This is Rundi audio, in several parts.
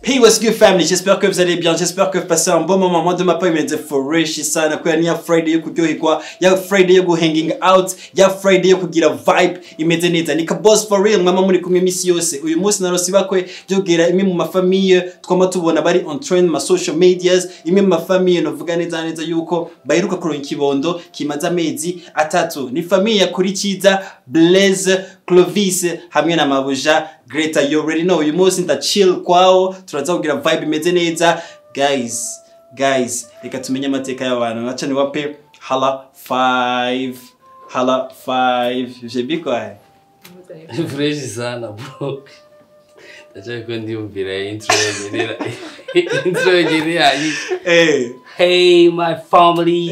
Hey, what's good family? J'espère que vous allez bien, j'espère que vous passez un bon moment. Moi de ma part, imeze fresh sana kubera ni ya Friday yo kuryoherwa, ya Friday yo hanging out, ya Friday yo kugira vibe imeze neza. Ni ka boss for real mwama muri kumwe imisi yose. Uyu munsi narose bakwe byogera imwe mu mafamille twama tubona bari on trend ma social medias, imwe mu mafamille novuga neza neza yuko baheruka kuronka ikibondo kimaze amezi 3. Ni famille ya Kurikiza Blaise Clovis hamwe na Mabuja Greta. You already know uyu munsi nda chill kwao, turaza kugira vibe imeze neza. Guys, reka tumenye amateka y'abantu. Naca ni wape hala 5 hala 5 j'ai quoi? Fresh sana bro. Ndashaka ndiyumvira intro yenyine. Intro yenyine yayi. Hey. Hey my family.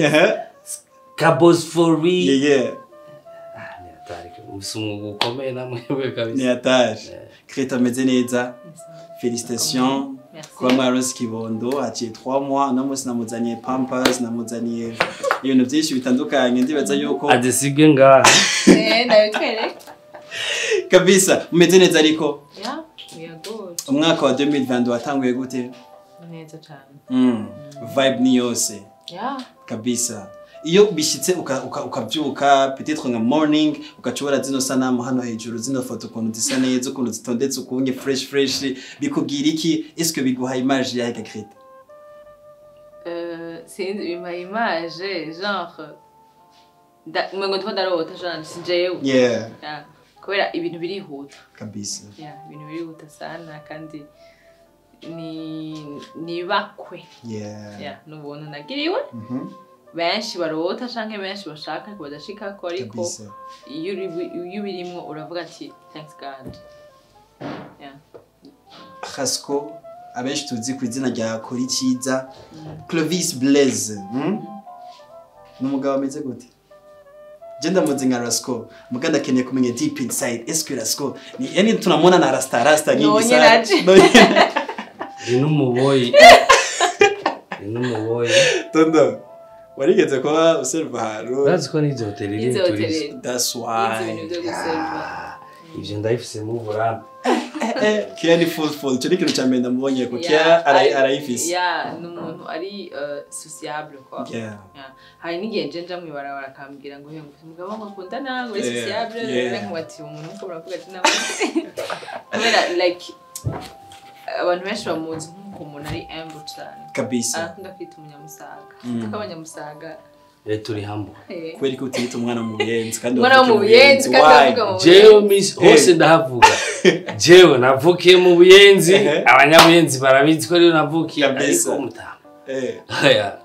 Kabos for real. Yeah. Umusumwe ukomeye namwe kabisa. Ni hatari. Greta ameze neza. Félicitations. Kuba mwaronse ikibondo haciye 3 mois, no munsi namuzaniye pampers, namuzaniye ibintu byinshi bitandukanye, ndibaza yuko adesige ngaha. Ndabitwereka. Kabisa, mumeze neza ariko. Yeah, we are good. Umwaka wa 2022 watanguye gute? Neza cyane. Vibe ni yose. Yeah. Kabisa. Iyo bishitse ukavyuka peut-être nka morning ukacubora zino sanamu hano hejuru, zino foto ukuntu zisa neza, ukuntu zitondetse, ukuntu fresh bikubwira iki? Est-ce que biguha image ya Greta? Sinzi, bimpa image genre ngo ndimo ndarota genre si jewe. Yeah. Kubera ibintu birihuta. Kabisa. Yeah, ibintu birihuta sana kandi ni bakwe. Yeah. Yeah, nubuntu nagiriwe. Benshi barota canke benshi bashaka ko badashika ko, ariko iyo birimwo uravuga ati thanks God. Yeah. Rasko abenshi tuzi ku izina rya Kurikiza Clovis Blaise. N'umugabo ameze gute? Je ndamuzi nka Rasko, muganda akeneye kumenya deep inside. Est-ce que Rasko ni yani tunamwona na rasta nyingi sana. Ni n'umuboyi. Ni n'umuboyi. Tondo. Warigeze kuba userva ahantu? Urazi ko nize hoteleri tourisme. That's why. Ivyo ndabifisemo uburambe. Kia ni full. Ico ni ikintu ca mbere ndamubonye ko Kia arayifise. Yeah, ni umuntu ari sociable quoi. Yeah. Hari n'igihe nje nja mw'ibarabara akambwira ngo he ngo umugabo ngo akunda nawe uri sociable, nkamuha ati umuntu uko muravuga ati nawe. Kubera like abantu benshi bamuzi nk'uko umuntu ari humble cyane. Kabisa. Arakunda kwita umunyamusaga. Kuko abanyamusaga turi humble. Kubera ko utita umwana mu buyenzi kandi umwana mu buyenzi kandi avuga mu buyenzi. Jewe miss hose ndahavuga. Jewe navukiye mu buyenzi, abanyabuyenzi barabizi ko rero navukiye ariko umutama.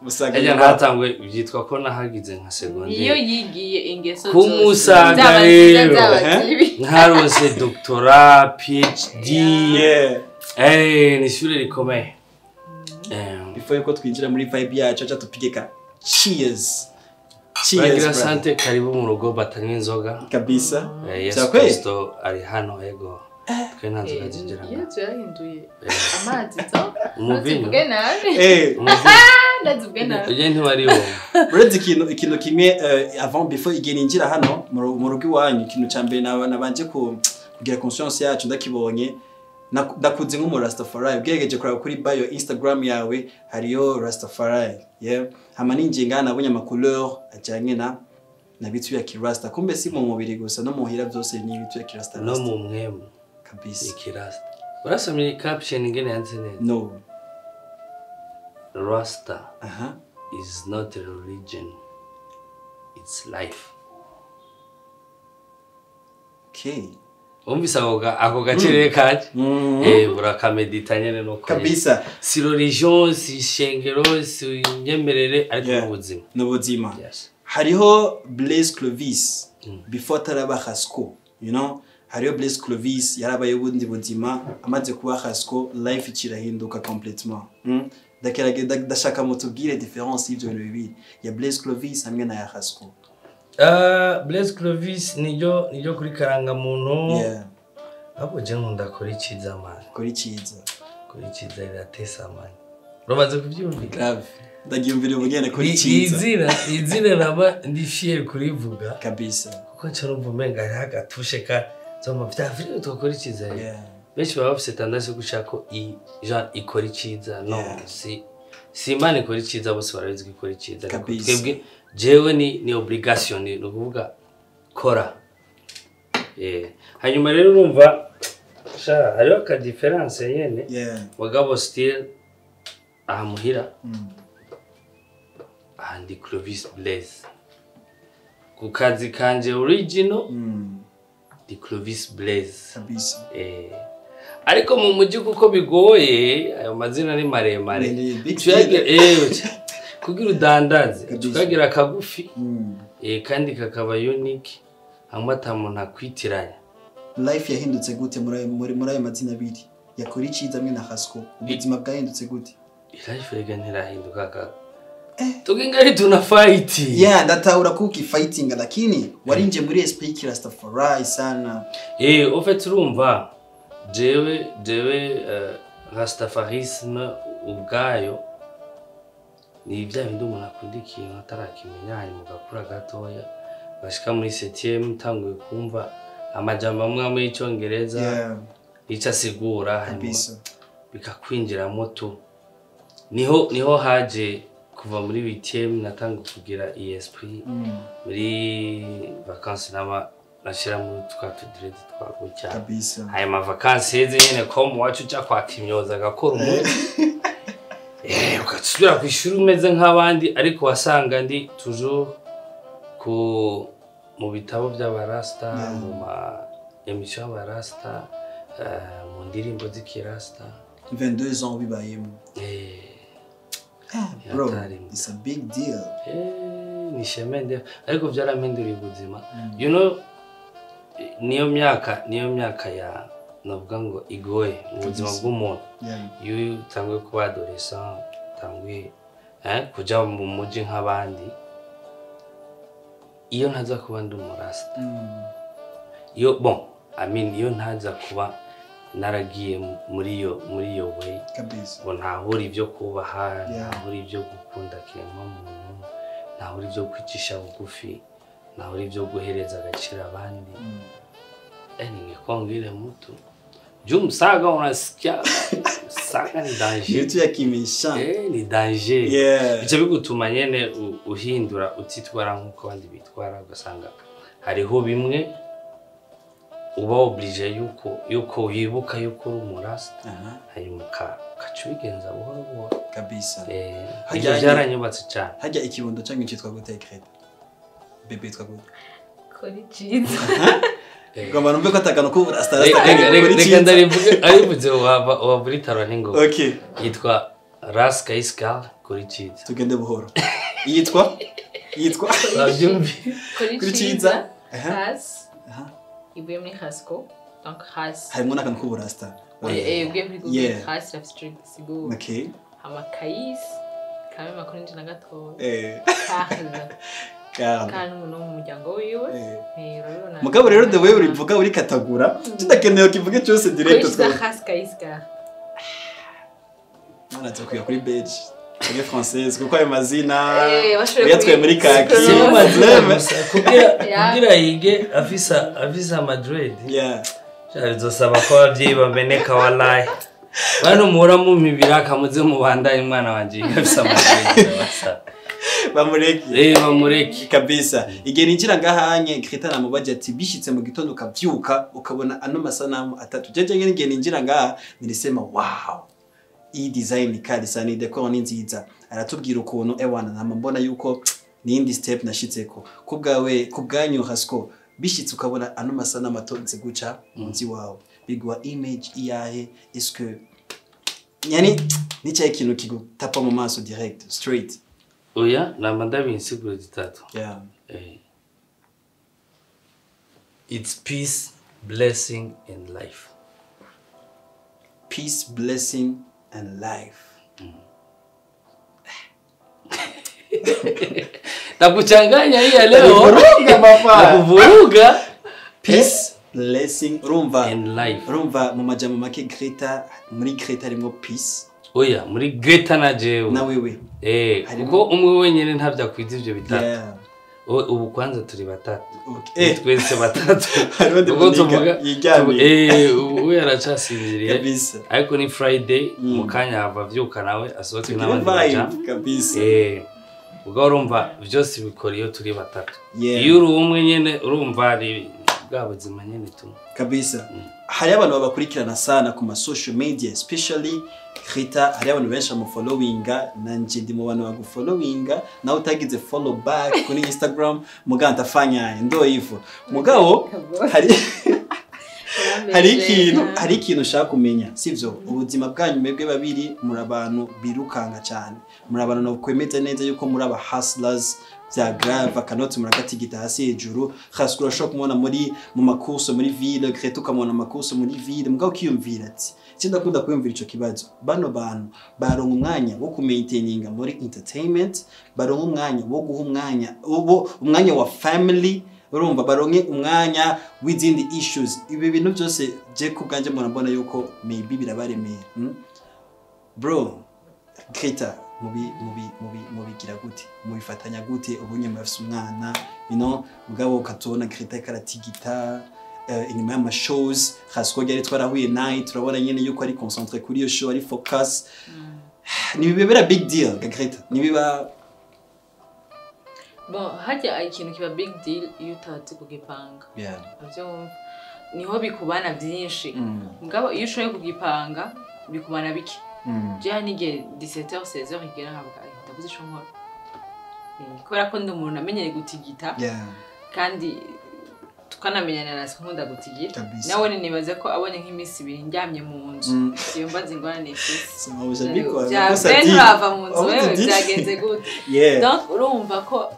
Musaga natangwe byitwa ko nahagize nka secondaire. Iyo yigiye ingeso zose. Kumusaga rero. Nkarose doctorat, PhD. Yeah. Ni ishure rikomeye. Before yuko twinjira muri vibe yacu acha tupige ka cheers. Cheers. Bagira sante, karibu mu rugo batanywa inzoga. Kabisa. Yesu Kristo ari hano ego. Twe nta nzoga zinjira. Yesu yahinduye amazi zo. Umuvinyo. Ndazivuge nabi. Uje ntiwari wowe. Uretse ikintu kimwe avant before igihe ninjira hano mu rugo iwanyu, ikintu ca mbere nabanje kugira conscience yacu ndakibonye. Ndakuze nk'umu Rastafari, ubwegeje kuraba kuri bio Instagram yawe hariyo Rastafari. Yeah. Hama ninjiye ngaha nabonye ama couleur ajanye na bitu ya kirasta. Kumbe si mu mubiri gusa no muhira byose ni bitu ya kirasta. No mu mwemu kabisa. Ikirasta. Urasomye caption ingene yanditse neza? No. Rasta is not a religion. It's life. Okay. Umvise ako gace kaje urakamedita nyene no kabisa. Si religion, si shengero, si nyemerere, ariko n'ubuzima. N'ubuzima. Yes. Hariho Blaise Clovis before taraba Rasko, you know, Hariyo Blaise Clovis yarabaye ubundi buzima, amaze kuba Rasco life icirahinduka complètement. Ndagerageza, ndashaka mutubwire différence y'ivyo bintu bibiri, ya Blaise Clovis hamwe na ya Rasco. Blaise Clovis niryo kuri karangamuntu. Ahubwo je nkunda kora iciza, man. Kora iciza. Kora iciza riratesa, man. Uramaze kuvyumvira? Grave, ndagyumvira ubugene kuri iciza. Izina naba ndi fier kurivuga kuko nca numva umenga hariho agatushe ka zoma vya vire twakora iciza rero. Benshi baba bafise tendance yo gushaka ko genre ikora iciza, no. Si Imana ikora iciza, bose barabizi ko ikora iciza, ariko twebwe, jewe ni obligation, ni ukuvuga kora. Hanyuma rero urumva sha hariho ka différence nyene, mugabo still aha muhira aha ndi Clovis Blaise, ku kazi kanje original ndi Clovis Blaise. Ariko mu mujyi kuko bigoye, ayo mazina ni maremare. Ni big Tuyagira kugira udandaze, tukagira akagufi kandi kakaba unique, hamwe ata muntu akwitiranya. Life yahindutse gute muri ayo mazina abiri, yakora iciza hamwe na Rasco? Ubuzima bwahindutse gute? Life rega ntirahinduka kaka, tukingali tuna fight. Yeah, ndatahura kuki fighting, lakini warinje muri esprit Rastafari sana. Au fait urumva jewe rastafarisme ubwayo ni bya bindi umuntu akunda ikintu atarakimenya, hanyuma ugakura gatoya, bashika muri septième utanguye kumva amajambo amwe amwe y'icongereza icyo asigura, hanyuma bikakwinjiramo tu. Niho haje kuva muri huitième natanguye kugira iyi esprit. Muri vacances naba nashiramo twa tudreads twa gutya. Hanyuma vacances heze nyene, ko mu wacu uja kwaka imyoza agakora umuti, ugasubira kw'ishuri umeze nk'abandi, ariko wasanga ndi toujours ku mu bitabo by'abarasta, mu ma émission y'abarasta, mu ndirimbo z'ikirasta. 22 ans bibayemo. Ah, bro, Yatari. it's a big deal. Ni chemin ndefu, ariko byarampinduriye ubuzima. Niyo myaka ya navuga ngo igoye mu buzima bw'umuntu. Iyo utanguye kuba adolescent, utanguye kuja mu muji nk'abandi, iyo ntaza kuba ndi umurasta, iyo, bon, I mean, iyo ntaza kuba naragiye muri iyo way ngo ntahura ibyo kubaha, ntahura ibyo gukunda kiremwamuntu, ntahura ibyo kwicisha bugufi, ntahura ibyo guhereza agaciro abandi, ningekuwa ngile mtu juu msaga, unasikia msaga ni danger. Vitu ya kimisha. Ni danger. Bica bigutuma nyene uhindura, utitwara nk'uko abandi bitwara, ugasanga hariho bimwe uba obligé yuko wibuka yuko uri umurasta, hanyuma ukaca ubigenza buhoro buhoro. Ivyo byaranyubatse cyane. Hajya ikibondo cyangwa cyitwa gute, Greta? Bébé yitwa gute? Kora iciza. Ngomba numve ko atagano ko rasta rasta. Reka reka ndarivuge, arivuze wava uritarwa n'ingoga. Okay. Yitwa Ras Kaiskal kuri Ciza. Tugende buhoro. Yitwa Babyumvi. Kora Kuri iciza. Ciza. Ras ivuye muri Rasco, donc Ras Harimo n'akantu k'uburasta. Ugiye muri Google, Ras irafite ico gisigura. Hama Kais kame makuru nje na gatoya. Karl. Karl. Karl ni umuntu wo mu muryango wiwe. Urabibona. Mugabo rero the way urivuga urikatagura, tudakeneye kivuge cyose direct. Kuri Ciza Twa Ras Kaiskal. Mwana tukwiye kuri Belge muri française, kuko ayo mazina Bashoboye uyatwaye muri kaki. Siyo mazina Problème. gusa, kugira yige afisa Madrid. Bizosaba ko abavyeyi bameneka, wallahi. Bantu muhora mumpa ibiraka, muze mubandanye, umwana wanje yiga afise Madrid, ndabasaba. Bamureke. Bamureke. Kabisa. Igihe ninjira ngahanye, Greta namubaje ati bishitse mu gitondo ukavyuka ukabona ano masanamu atatu, jeje ngene igihe ninjira ngaha nilisema: "Wow, iyi design ni kali sana, iyi décor ni nziza." Aratubwira ukuntu ewana nama mbona yuko niyindi step nashitseko. Kubwawe, kubwanyu Rasco, bishitse ukabona ano masanamu atonze guca munsi wawe, biguha image iyahe? Est-ce que yani nicaye ikintu kigutapa mu maso direct straight? Oya, nama ndabiha insiguro zitatu. It's peace, blessing and life. Peace, blessing and life. Nakuchanganya hii ya leo. Vuruga papa. Nakuvuruga. Peace, blessing, urumva and life. Urumva mu majambo make Greta, muri Greta harimo peace. Oya, muri Greta na jewe. Na wewe. Kuko umwe wenyene ntavya ivyo bitatu. Yeah. Ubu kwanza turi batatu. Okay. Twese batatu. Hariho tuvuga yiryamiye. Ubu yaracasinziriye. Kabisa. Ariko ni Friday, mu kanya hava avyuka nawe asohoke n'abandi baja. Kabisa. Ubwo urumva byose bikora iyo turi batatu. Yeah. Iyo uri umwe nyene urumva ari bwa buzima nyene tu. Kabisa. Hari abantu babakurikirana sana ku ma social media, especially Greta, hari abantu benshi bamufollowinga, nanje ndi mu bantu bagufollowinga, nawe utagize follow back kuri Instagram, mugabo ntafanya ndo hivyo. Mugabo hari ikintu ushaka kumenya, sivyo? Ubuzima bwanyu mwebwe babiri muri abantu birukanga cyane. Muri abantu no kwemeza neza yuko muri aba hustlers bya grave akanoti murakatigita hasi hejuru. Khasukura shop kumubona muri mu makurso muri ville, Greta ukamubona mu makurso muri ville, mugabo ukiyumvira ati sindakunda kwiyumvira ico kibazo. Bano bantu baronka umwanya wo kumaintaininga muri entertainment, baronka umwanya wo guha umwanya, umwanya wa family, urumva baronke umwanya w'izindi issues. Ibi bintu byose je kubganje murabona yuko maybe birabaremera. Bro, Greta mubigira gute? Mubifatanya gute? Ubunye murafise umwana, you know, mugabo ukatubona Greta karatigita inyuma y'ama shows, khasiko ryari twarahuye naye turabona nyene yuko ari concentré kuri iyo show, ari focus. Ni bibera big deal Greta, ni biba Bon, hajya ikintu kiba big deal iyo utazi kugipanga. Yeah. Ivyo niho bikubana byinshi. Mugabo iyo ushoboye kugipanga bikubana bike. Je nige 17h 16h igera nkavuga ndabuze ico nkora. Kubera ko ndi umuntu amenyereye gutigita. Yeah. Kandi tukanamenyana na nkunda gutigita. Nawe nibaze ko abonye nk'imisi ibiri ndyamye mu nzu. Iyo mbaza ingorane ifise. Urava mu nzu wewe byagenze gute? Donc urumva ko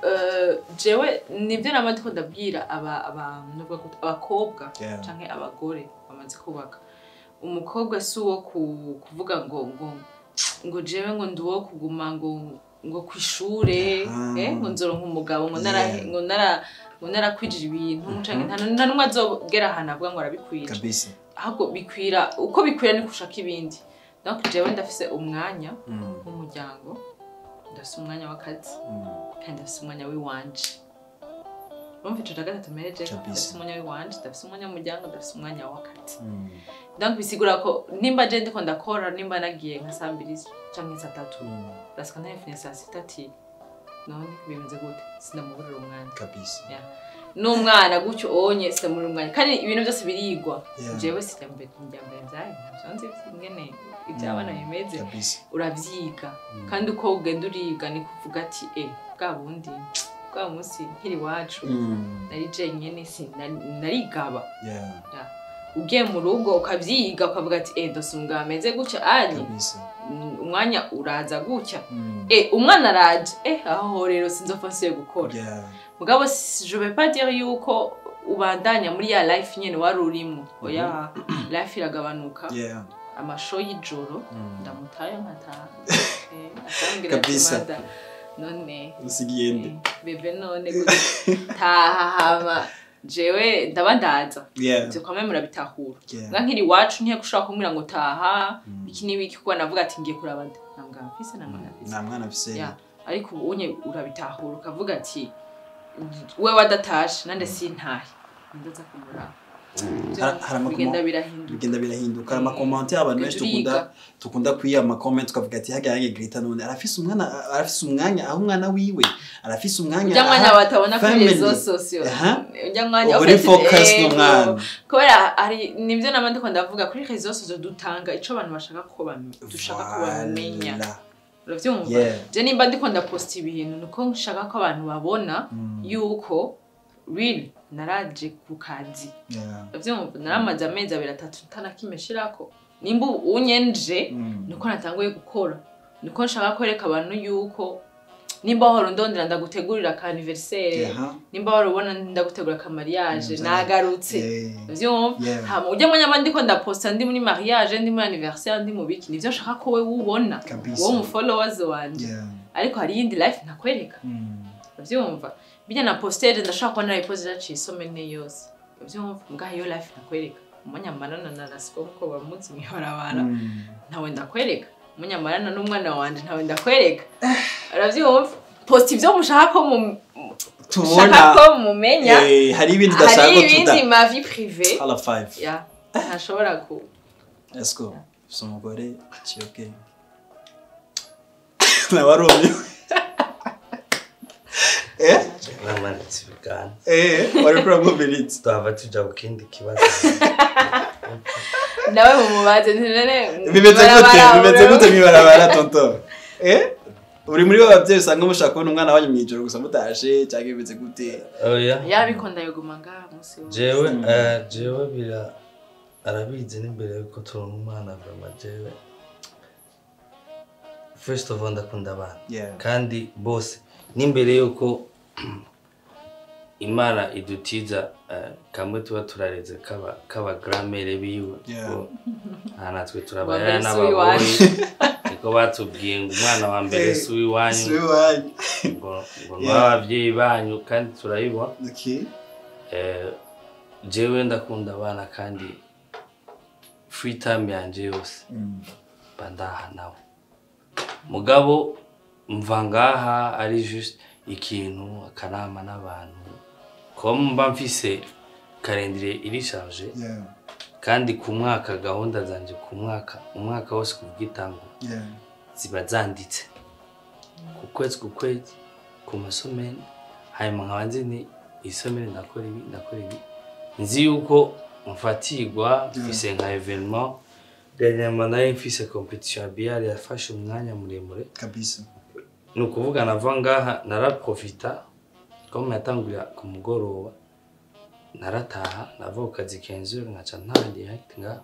jewe nibyo namaze ko ndabwira abakobwa canke abagore bamaze kubaka. Umukobwa si uwo kuvuga ngo ngo ngo jewe ngo ndi uwo kuguma ngo ngo kwishure, ngo nzoronka umugabo ngo nara ngo nara ngo narakwijira ibintu canke nta numwe azogera ahantu avuga ngo arabikwira. Kabisa. Ahubwo bikwira uko bikwira ni kushaka ibindi. Donc jewe ndafise umwanya w'umuryango, ndafise umwanya w'akazi, kandi ndafise umwanya w'iwanje. Urumva ico gatatu mereje, ndafise umwanya w'iwanje, ndafise umwanya w'umuryango, ndafise umwanya w'akazi. Donc bisigura ko nimba je ndiko ndakora, nimba nagiye nka saa 2 canke saa 3, ndasika ntayifunye saa 6 ati none bimeze gute, sinamuburira umwanya. Kabisa. Yeah. N'umwana gutyo onye sinamurira umwanya, kandi ibintu byose birigwa. Jewe sinambere njyambere byaye ntabyo nzi ingene iby'abana bimeze. Uravyiga kandi uko ugenda uriga ni kuvuga ati bwa bundi bwa munsi nkiri wacu nari jenyene sinarigaba. Ugiye mu rugo ukavyiga ukavuga ati dosunga ameze gutya ari umwanya uraza gutya, umwana araje, aho rero sinzopfa nsubiye gukora. Mugabo je vais pas dire yuko ubandanya muri ya life nyene wari urimo. Oya, life iragabanuka. Amasho y'ijoro ndamutayo nkataha. Kabisa. None usigiyende bebe none taha hama jewe ndabandaza. Ivyo kwame murabitahura. Nga nkiri wacu ntiye gushaka kumbwira ngo taha iki nibiki, kuko navuga ati ngiye kurabanda. Nambwa mfise na mwana mfise. Na mwana mfise. Ariko ubu unye urabitahura ukavuga ati we wadatashe nande sintahe. Ndaza kumuraba. Bigenda birahinduka. Hari amakomante abantu benshi tukunda kwiya amakomante tukavuga ati haga yange Greta none arafise umwana, arafise umwanya aho umwana wiwe, arafise umwanya ujya mwanya batabona kuri réseaux sociaux. Ujya mwanya uri focus n'umwana. Kubera ari nibyo namandi ko ndavuga kuri réseaux sociaux dutanga ico abantu bashaka ko dushaka ko bamenya. Uravyumva? Je nimba ndiko ndaposta ibintu nuko nshaka ko abantu babona yuko real naraje ku kazi. Uravyumva? Naramaze amezi 2 3 ntanakimeshirako. Nimba unyenje nuko natanguye gukora. Nuko nshaka kwereka abantu yuko Nimba wahora undondera ndagutegurira ka anniversaire, nimba wahora ubona ndagutegura ka mariage, nagarutse. Uvyumva? Hama ujya mwanya ndiko ndaposta ndi muri mariage, ndi muri anniversaire, ndi mu biki, nivyo nshaka ko we ubona, wowe mu followers wanje. Ariko hari iyindi life ntakwereka. Uvyumva? Bijya na postere ndashaka kubona nayipoze yaciye isomene yose. Uvyumva? Mbwa iyo life ntakwereka. Umwanya marana na Rasco ko bamuzi mwibarabara, ntawe ndakwereka. Umwanya marana n'umwana wanje ntawe ndakwereka. Uravyumva? Post ivyo mushaka ko tubona, ko mumenya. Hari ibindi udashaka ko tuda. Hari ibindi ma vie privée. Hala 5. Yeah. Ntashobora ku. Let's go. Umugore aciye ubwenge. Nawarumye. Namanitse ibiganza. Wari kuramwumviritse. Twava tuja ku kindi kibazo. Nawe mumubaze none bimeze gute? Bimeze gute mwibarabara tonto? Uri muri ba bavyeyi usanga mushaka kubona umwana wanyu mwijoro gusa mutashe, cyangwa bimeze gute? Oya. Yabikunda yoguma ngaha musi wose. Jewe bira arabizi n'imbere yuko turonka umwana vraiment jewe. First of all ndakunda abana. Kandi bose n'imbere yuko Imana idutiza kamwe tuba turareze kaba gramere biwe. Natwe turabayana n'ababoyi. Niko batubwiye ngo umwana wa mbere si uw'iwanyu, ngo n'ababyeyi banyu, kandi turayibona. Jewe ndakunda abana kandi free time yanje yose mba ndaha nawe. Mugabo mva ngaha ari juste ikintu akanama n'abantu. Ko mba mfise calendrier iri chargé, kandi ku mwaka gahunda zanje ku mwaka, umwaka wose kubwitango ziba zanditse ku kwezi ku kwezi ku masomene. Hanyuma nkaba nzi ni isomene ndakora ibi ndakora ibi, nzi yuko mfatirwa mfise nka evenement. Dernièrement nari mfise competition ya billard yafashe umwanya muremure kabisa. Ni ukuvuga nava ngaha naraprofita comme yatangurira ku mugoroba, narataha nava ku kazi 15h nkaca ntaha direct ngaha,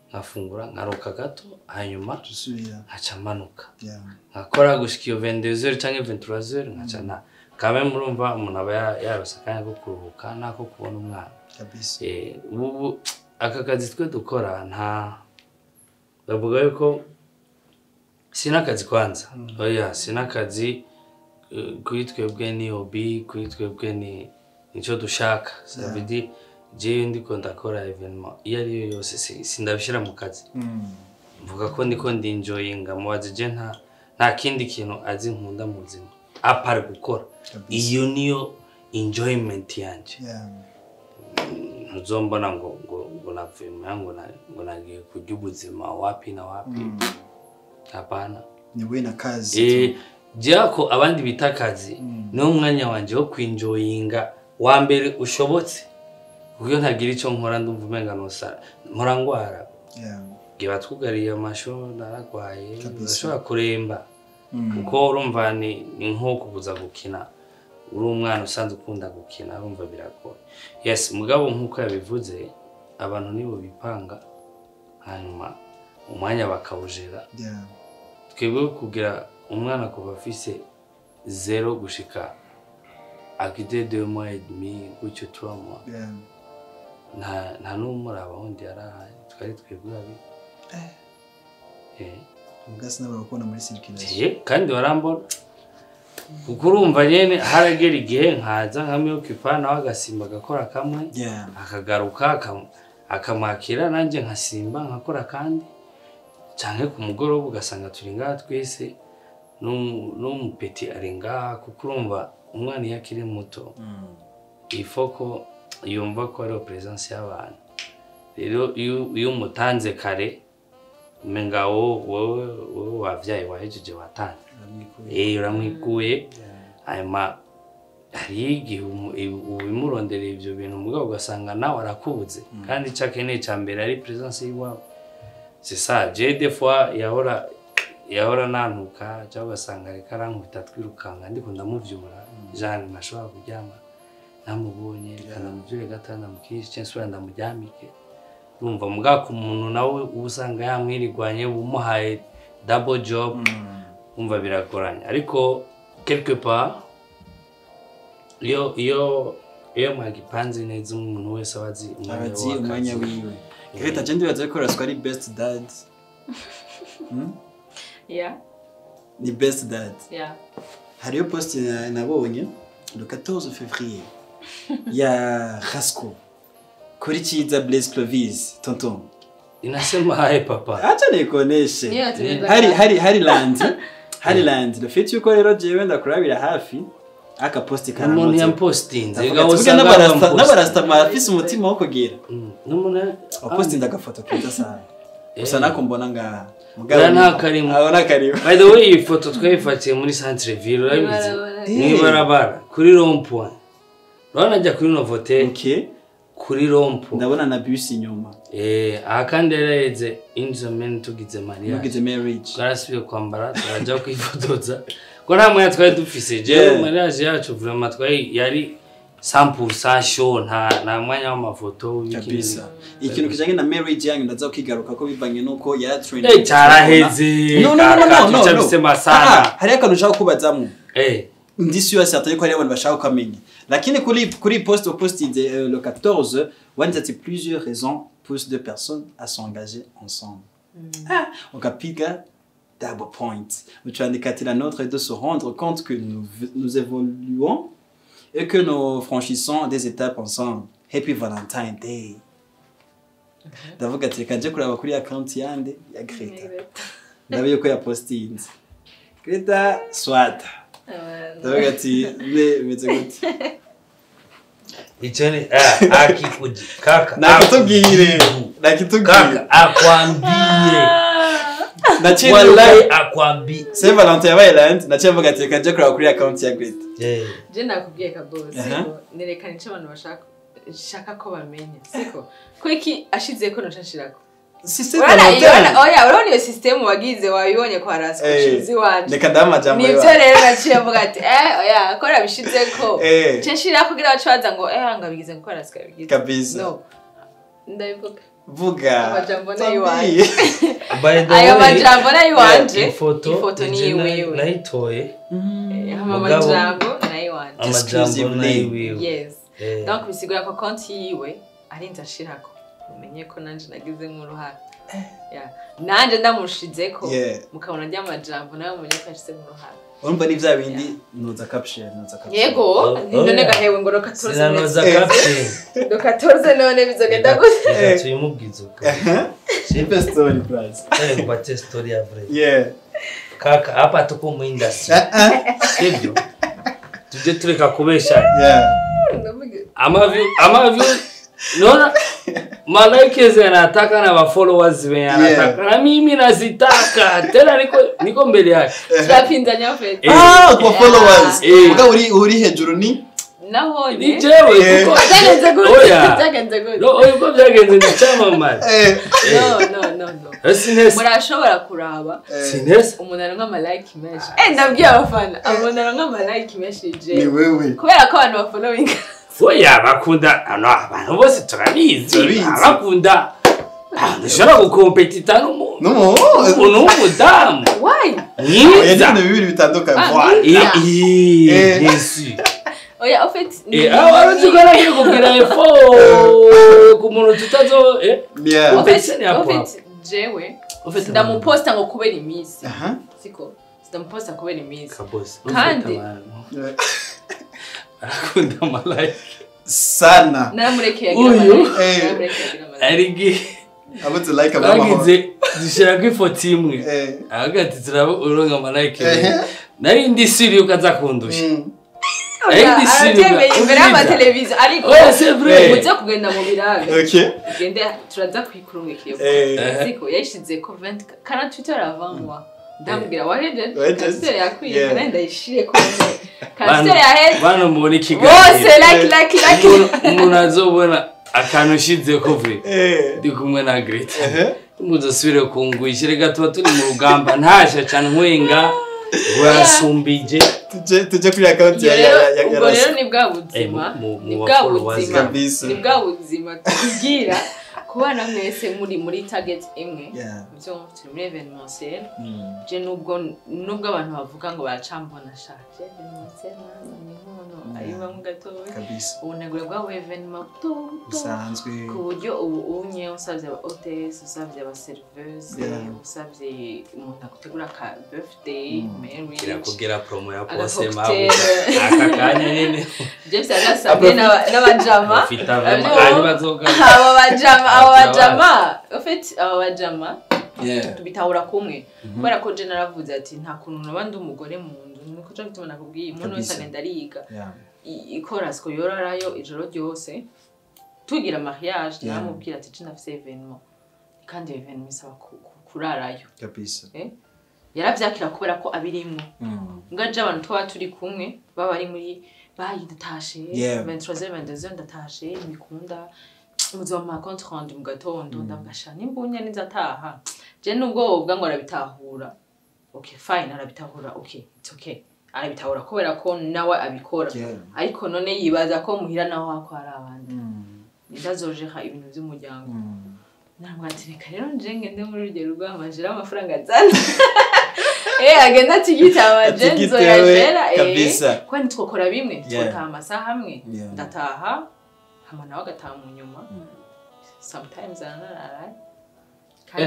nkafungura nkaruka gato, hanyuma nkaca manuka nkakora gushika iyo 22h canke 23h nkaca ntaha. Kamwe murumva umuntu aba yarose akanya ko kuruhuka nako kubona umwana kabisa. Ubu aka kazi twe dukora nta bavuga yuko sinakazi kwanza. Oya sinakazi kuri twebwe ni hobby, kuri twebwe ni nico dushaka. Ça veut dire jewe ndiko ndakora evenement iyo ari yo yose sindabishira mu kazi. Mvuga ko ndiko ndinjoyinga mubaze je nta kindi kintu azi nkunda mu buzima apart gukora. Iyo niyo enjoyment yanje. Ntuzombona ngo ngo navuye ngo nagiye kurya ubuzima wapi na wapi. Hapana. Ni we na kazi. Jako abandi bita kazi no umwanya wanje wo kwinjoyinga wa mbere ushobotse. Kuko ntagira ico nkora ndumva umenga nosara. Mpora ngwara. Giba twugariye amasho naragwaye, ndashobora kuremba. Kuko urumva ni nko kubuza gukina. Uri umwana usanzwe ukunda gukina urumva biragoye. Yes, mugabo nkuko yabivuze abantu nibo bipanga hanyuma umwanya bakawujera. Twebwe kugira umwana kuva afise 0 gushika akite 2 mois et demi gutyo 3 mois. Nta n'umuraba wundi yarahari twari twebwe babiri. Ubwasi nabura kubona muri circulation. Kandi warambona. Kuko urumva nyene haragera igihe nkaza nkamyokipa nawe agasimba agakora kamwe, akagaruka akamwakira nanje nkasimba nkakora kandi, canke ku mugoroba ugasanga turi ngaha twese n'umupeti ari ngaha. Kuko urumva umwana iyo akiri muto ifoko yumva ko ari presence y'abantu. Rero iyo umutanze kare umenga wowe wavyaye wahejeje watanze, uramwikuye. Hanyuma hari igihe ubimurondereye ivyo bintu mugabo ugasanga nawe arakubuze, kandi ico akeneye ca mbere ari presence y'iwabo. C'est ça, j'ai des fois yahora nantuka cyangwa ugasanga ariko arankubita twirukanga ndiko ndamuvyura, genre ntashobora kuryama namubonye, reka ndamuvyure gato ndamukinishe cyangwa nsubira ndamuryamike. Urumva mugabo ku muntu nawe uba usanga yamwirigwanye umuhaye double job, umva biragoranye. Ariko Quelque part iyo mwagipanze neza, umuntu wese aba azi umwanya Abazi w'akazi. Umwanya wiwe. Greta, je ndibaza ko Rasco ari best dad. Yeah. Ni best dad. Yeah. Hariyo post nabonye le 14 février ya Rasco kuri Cyiza Blaise Clovis, tonton. Inasema haye papa. Acha nikuoneshe. Niyo yatumye. Hari lundi, hari lundi, le fait yuko rero jewe ndakurabira hafi aka post Umuntu karamutse. yampostinze. Ndavuga ati, burya n'abarasta marafise umutima wo kugira N'umuntu wapostinze agafoto keza sana gusa nako mbona ngaha. Oya, nta karimo. Abona karimo. By the way, iyi foto twayifatiye muri centre ville, urabizi? Mw'ibarabara. Mw'ibarabara kuri rond point, urabona ajya kuri Novotel. Okay. Kuri rond point. Ndabona na bus inyuma. Aha kandi yaraheze une semaine tugize mariage. Mugize marriage. Twarasubiye kwambara, turajya kwifotoza ko nta mwanya twari dufise. Jewe mariage yacu vraiment twari yari 100% show, nta mwanya w'amafoto w'ibiki. Kabisa, ikintu kijanye na marriage yanyu ndaza kukigaruka ko bivanye nuko yara trend. Cyaraheze. No, no, no, no, no, no. Tucabisema sana. Ah, hariyo akantu ushaka kubazamo. Ndi sûr certain ko hariyo abantu bashaka kukamenya, lakini kuri post postinze le 14 wanditse ati: "Plusieurs raisons poussent deux personnes à s'engager ensemble." Ah, ukapiga double point, ucandika ati: "La nôtre est de se rendre compte que nous, nous évoluons et que nous franchissons des étapes ensemble. Happy Valentine Day." Ndavuga ati reka nje kuraba kuri account yande ya Greta, ndabe yuko yapostinze Greta swata. Ndavuga ati ne bimeze gute? Icyo ni akikuji kaka. Nakitubwire, nakitubwire. Kaka akwambie. Naciye Wallahi akwambie. Saint Valentin yabaye lundi, naciye mvuga ati reka nje kuraba kuri account ya Greta. Je nakubwiye kabosi. Aha. Nerekana icyo abantu bashaka shaka ko bamenya, siko ko iki ashizeko noca nshirako. Si Saint Urabona Valentin. Oya, urabona iyo system wagize, wayibonye kwa Rasco chizi wanje. Reka ndaha amajambo Nivyo. yawe. Rero naciye mvuga ati oya, ko nabishizeko nce nshirako kugira bace baza ngo ngo abigize ngo Rasco yabigize. Kabisa. No, ndabivuga. Vuga. Amajambo ni ayiwanje. By the Ayo way, majambo ni ayiwanje. ifoto Ifoto ni nije iwiwe. nayitoye. Hama Mugabo- amajambo ni ayiwanje. Amajambo Exclusively. nayiwiwe. Yes. Donc bisigura ko konti yiwe ari nze ashirako, mumenye ko nanje nagizemo uruhara. Yeah. Nanje ndamushizeko mukabona rya majambo, nawe mumenye ko yashizemo uruhara. Urumva ni vya bindi noza caption, noza caption. Yego. Oh, None yeah. gahewe ngo roka tuze. Sinanoza caption. Roka tuze, none bizogenda gute? Reka tuyimubwize uko. Nipe story please. Nikupatie story ya vrai. Yeah. Kaka, hapa tuko mu industry, sivyo? Tujye tureka kubesha. Amaview naona malikes yanataka na mafollowers wenye anataka na mimi nazitaka tena, niko mbele yake. Turapinzanya fete. Ah, kwa followers. Eh. Muga uri hejuru ni Nahone Ni jewe kuko byagenze gute? Oya. Byagenze gute? No, oya, uko byagenze ni cyamamare. No, no, no, no. Sinese. Murashobora kuraba Sinese. umuntu aronka amalike menshi. Ndabwiye abafana, umuntu aronka amalike menshi Ni je wewe. kubera ko abantu bafollowinga. Oya, bakunda ano, abantu bose turabizi. Turabizi. Bakunda abantu ushobora gukompetita No. n'umuntu w'umudamu Why? Oya, mwiza. ni ibintu bibiri bitandukanye. Ah, Voilà. Eh, bien sûr. Oya, en fait Aho wari uzi ko nagiye kugira efo ku muntu tutazo Yeah. En fait, ni en hapo. fait jewe En fait, ndamuposta ngo kubera iminsi. Aha. Siko ndamuposta kubera iminsi. Kabose. Kandi- Arakunda amalike. Sana. Naramurekeye agira Uyu. amalike. Naramurekeye agira amalike. Ari igihe Abuze like amahoro. twagize dushyirako ifoto imwe, avuga ati turaba uronka amalike. Nari ndi siri yuko aza kundusha. Nari Oya, ndi siri arabyemeye imbere y'amateleviziyo, ariko Oya, c'est vrai. muze kugenda mu biraga. Ugende, turaza kuyikurungika iyo foto. Siko yayishize ko 20 48 heures avant moi, ndamubwira wahejeje. Wahejeje. 48 yakwiye. Yeah. Ndayishire ko 48 heures yaheze. Bano mubona Bose ikiganiro, like, like, like. Umuntu azobona akantu ushize ko vure ndi kumwe na Greta, muzasubire kungwisha. Reka tuba turi mu rugamba, ntasha cyane nkwenga urasumbije. Tuje kuri account Iyo ya rero ya ya ubwo rero ni bwa buzima, Mu ni ba bwa followers. buzima, Kabisa. ni bwa buzima tubwira. Kubana mwese muri target imwe. Yeah. Byo turi muri événementiel. Mm. Je nubwo abantu bavuga ngo baracambona shaje événementiel ni nkono ayibamwe gatoya. Kabisa. Ubunegure bwabo événement buto buto. Bisanzwe. Ku buryo ubu unye usabye aba hôtesse, usabye aba serveuse, usabye umuntu agutegura ka birthday, marriage, Kirakubwira promo ya aga pose cocktail. Aka kanya nyene. James yarasabye n'abajama. Ufite hanyuma bazoga. Aba bajama en fait, aba bajama tubitahura kumwe, kubera ko je naravuze ati nta kuntu noba ndi umugore mu nzu, niko co gituma nakubwiye umuntu wese agenda ariga. Ikora siko yorarayo ijoro ryose tugira mariage. Naramubwira ati je ndafise événement, kandi événement isaba kurarayo. Kabisa. Yaravyakira kubera ko abirimwo. Ngaje abantu twaba turi kumwe baba bari muri bayi ndatashe, 23h, 22h ndatashe, ntibikunda, muzompa compte rendu mu gatondo. Ndavuga sha nimbunya nizataha je nubwo wovuga ngo arabitahura, okay fine, arabitahura, okay, it's okay, arabitahura kubera ko nawe abikora. Ariko none yibaza ko muhira naho hako hari abandi ndazojera ibintu by'umuryango. Ntabwo ati reka rero nje ngende muri urugero rw'amajera amafaranga azana, agenda atigita amaje. Atigitewe, Nzoyajera. Kabisa. Kuko ntitwokora bimwe, twotaha amasaha amwe. Ndataha hama nawe agataha mu nyuma, sometimes aranarara.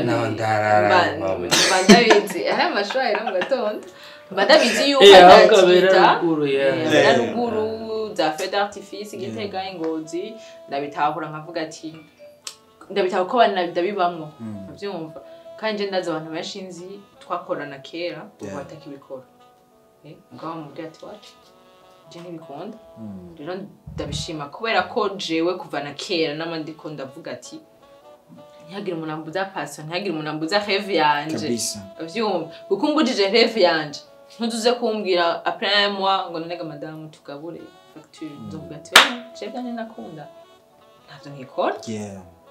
Nawe ndarara, mama. Mba ndabizi ari amashuri ahera mu gatondo, mba ndabizi yuko Ahubwo abera atakita. ruguru, yeah. Abera ruguru za feu d'artifice, Gitega, Ingozi, ndabitahura nkavuga ati ndabitahura ko ndabibamwo, ndabyumva. Kandi nje ndazi abantu benshi nzi twakorana kera ubu batakibikora. Mugabo mubwira ati wacu je ntibikunda. Rero ndabishima kubera ko jewe kuva na kera nama ndiko ndavuga ati ntihagire umuntu ambuza passion, ntihagire umuntu ambuza rêve yanje. Kabisa. Uvyumva, kuko umbujije rêve yanje, ntuzuze kumbwira après un mois ngo nonega madamu tugabure facture, nzovuga ati "Oya, jewe bwanjye ndakunda ntabyo nkikora."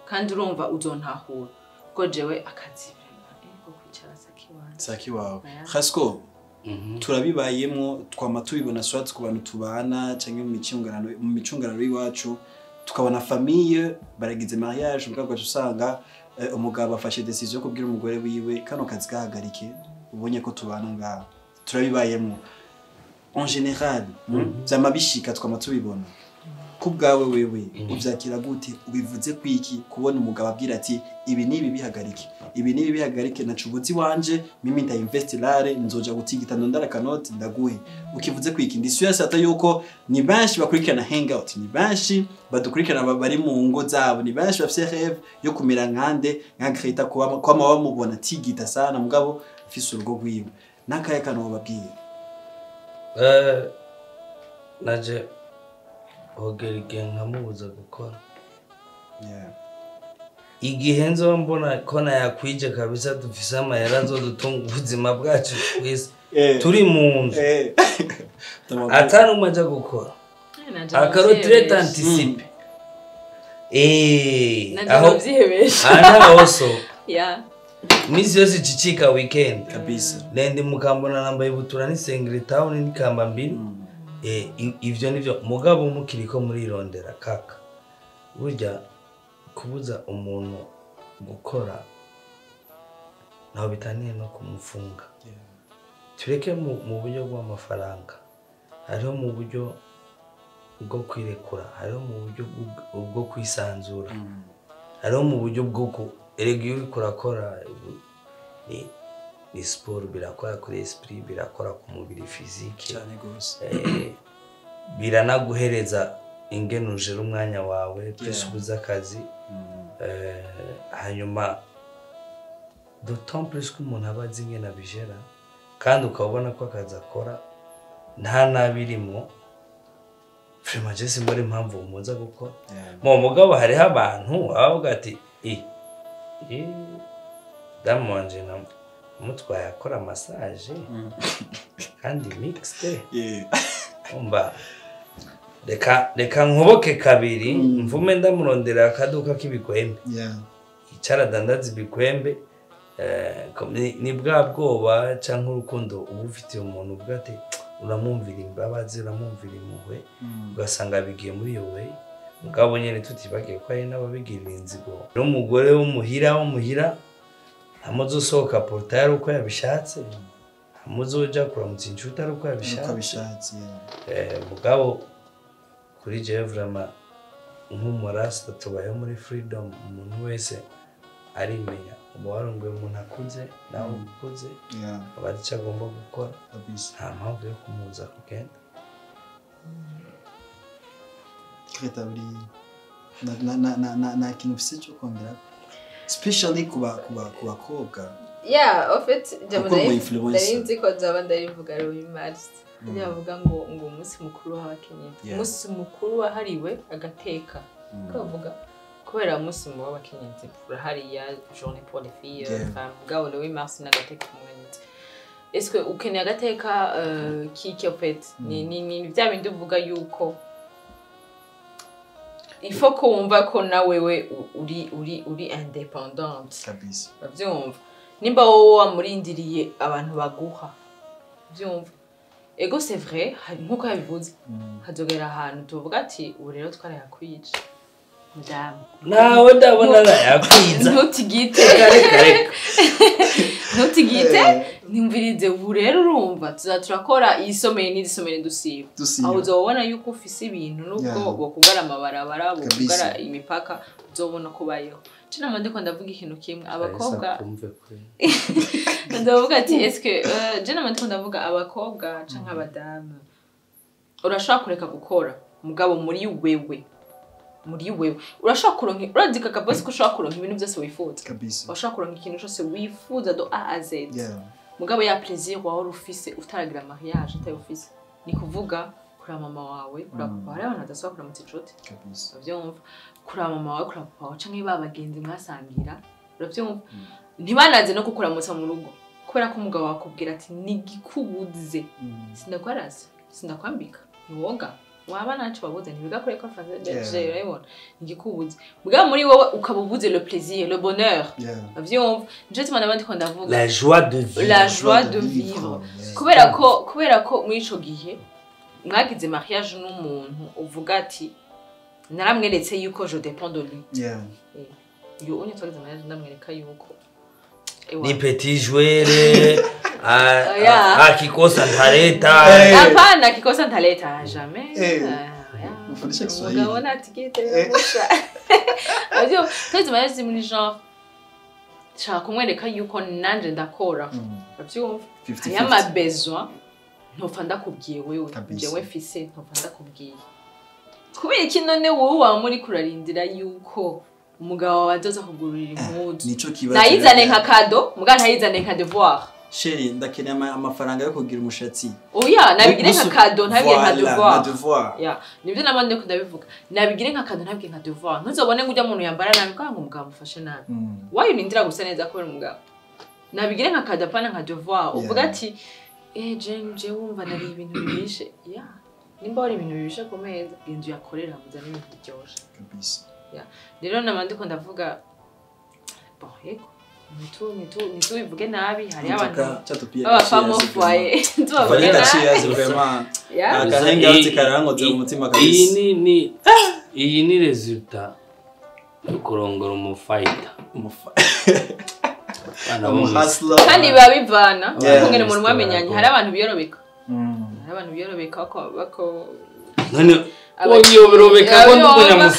Kandi urumva uzontahura kuko jewe akazi vraiment, ko kwicara sakiwanje. Saki wawe. Yeah. Hasko turabibayemwo, twama tubibona soit ku bantu tubana canke mu micungararo y'iwacu, tukabona famille baragize mariage, mugabo ugaca usanga umugabo afashe décision yo kubwira umugore wiwe kano kazi gahagarike, ubonye ko tubana ngaha. Turabibayemwo en général, vyama bishika, twama tubibona. Ku bwawe wewe uvyakira gute? Ubivuze kwiki kubona umugabo abwira ati ibi n'ibi bihagarike, ibi n'ibi bihagarike, naca ubuzi wanje mimi nda investir nzoja gutigita ndondara kanoti ndaguhe? Ukivuze kwiki? Ndi sûr certain yuko ni benshi bakurikirana hangout, ni benshi badukurikirana bari mu ngo zabo, ni benshi bafise rêve yo kumera nkande nka Greta, kwama bamubona tigita sana mugabo afise urugo rwiwe. N'akahe kantu wobabwiye? Naje hogera igihe nkamubuza gukora. Igihe nzoba mbona ko nayakwije kabisa, dufise amahera azodutunga ubuzima bwacu twese turi mu nzu, atari umwe aja gukora aka retraite anticipée. Nanje Aho ndavyihebesha. aha ntahoso iminsi yose icicika weekend. Kabisa. Lendi mukambona nambaye ibutura n'isengeri town n'ikamba mbiri. Ivyo nivyo mugabo mukiriko murirondera kaka. Burya kubuza umuntu gukora ntaho bitaniye no kumufunga. Tureke mu buryo bw'amafaranga, hariho mu buryo bwo kwirekura, hariho mu buryo bwo kwisanzura, hariho mu buryo bwo ku erega iyo uriko urakora ni siporo, birakora kuri esprit, birakora ku mubiri physique. Cyane gose. Biranaguhereza ingene ujera umwanya wawe plus ubuze akazi. Hanyuma d'autant plus ko umuntu aba azi ingene abijera, kandi ukaba ubona ko akazi akora nta nabi irimo, vraiment je simbona impamvu umuza gukora. Mu mugabo hariho abantu baba bavuga ati i damu wanje namutwaye akora massage kandi mixte, umva reka nkoboke kabiri mvume ndamurondera akaduka k'ibikwembe, icara adandaza ibikwembe. Ni bwa bwoba canke urukundo uba ufitiye umuntu, uvuga ati uramwumvira imbabazi, uramwumvira impuhwe, ugasanga bigiye muri iyo way. Mugabo nyene tutibagiye ko hari n'ababigirira inzigo. Rero umugore w'umuhira ntamuzosohoka portail ari uko yabishatse, ntamuzoja kuramutsa inshuti ari uko yabishatse. Mugabo kuri jewe vraiment nk'umurasta tubayeho muri freedom, umuntu wese arimenya uba warongoye umuntu akuze nawe ukuze, aba azi ico agomba gukora, nta mpamvu yo kumubuza kugenda. Greta, uri na kintu ufise co kongera especially ku bakobwa? Yeah, en fait, nari nzi ko nzaba ndabivuga rero Mars. Bavuga ngo umunsi mukuru w'abakenyezi, umunsi mukuru wahariwe agateka. Ko bavuga kubera umunsi w'abakenyezi urahariya journée pour les filles, femmes, mugabo le 8 mars n'agateka k'umukenyezi. Est-ce que ukeneye agateka kiki en fait? Ni bya bindi uvuga yuko il faut ko wumva ko nawewe uri independante. Kabisa. Uravyumva? Nimba wowe wamurindiriye abantu baguha. Uvyumva? Ego c'est vrai, nkuko yabivuze. Hazogera ahantu tuvuga ati ubu rero twarayakwije. Madame. Nawe ndabona arayakwiza. Ntutigite. Reka. Ntutigite. Nimvirize ubu rero urumva turakora isomeye n'isomeye dusiba. Aho uzobona yuko ufise ibintu nubwo bokugara amabarabara, bokugara imipaka, uzobona ko bayeho. Cina mande ko ndavuga ikintu kimwe abakobwa. Ndavuga ati est-ce que je namande ko ndavuga abakobwa canke abadamu. Urashobora kureka gukora mugabo muri wewe. Muri wewe urashobora kuronka, urazika kabosi ko ushobora kuronka ibintu byose wifuza. Kabisa. Urashobora kuronka ikintu cyose wifuza do A à Z. Mugabo ya plaisir wawe ufise utaragira mariage atayo ufise. Ni kuvuga kuri mama wawe, kuri papa wawe, abantu badasubira kuramutsa inshuti. Kabisa. Uravyumva? Kuri mama wawe, kuri papa wawe canke babagenzi mwasangira. Uravyumva? Ntibanaze no kukuramutsa mu rugo kubera ko umugabo wakubwira ati nigikubuze. Sindakwaraza, sindakwambika, ntiwoga. Waba naco babuze ntibigakore ko français belge urabibona nigikubuze. Mugabo muri wowe ukabubuze le plaisir, le bonheur. Uravyumva? Nico gituma nabandi ko ndavuga la joie de vivre. La joie de vivre. Kubera ko muri ico gihe mwagize mariage n'umuntu uvuga ati naramweretse yuko je dépends de lui. Yo unye twagize mariage ndamwereka yuko ni petit joueur akikosa ntaleta. Hapana, akikosa ntaleta jamais. Ufundisha Kiswahili. Mugabo atikite musha. Avyo twagize mariage muri genre nshaka kumwereka yuko nanje ndakora. Uravyumva? Hariyo ama besoin ntopfa ndakubwiye wewe, jewe mfise ntopfa ndakubwiye. Kubera iki none wowe wamuri kurarindira yuko umugabo wawe azoza kugurira impuzu? Nico kibazo. Nayizane nka cadeau, mugabo ntayizane nka devoir. Chérie, ndakeneye amafaranga yo kugira umushatsi. Oya, nabigire nka cadeau, ntabigire nka devoir. Devoir. Ya, nibyo nabandi ko ndabivuga. Nabigire nka cadeau, ntabigire nka devoir. Ntuzobone ngo ujya muntu yambara nabi kwa ngo umugabo amufashe nabi. Wayo unindira gusa neza kubera umugabo. Nabigire nka cadeau apana nka devoir. Uvuga ati je wumva nari ibintu bibishe. Ya, nimba wari ibintu bibishe ku meza, inzu yakorera muzana ibintu biryoshe. Kabisa. Ya, rero namandi ko ndavuga bon yego nitu bivuge nabi hari abantu abafamo foyer tubavuge nabi vraiment akahenga karangoze mu mutima kabisa. Iyi ni resultat yo kurongora umufighter. Kandi biba bivana kungene umuntu mwamenyanye hari abantu biyorobeka. Hari abantu biyorobeka bako none oyoberobeka ko ndumunya.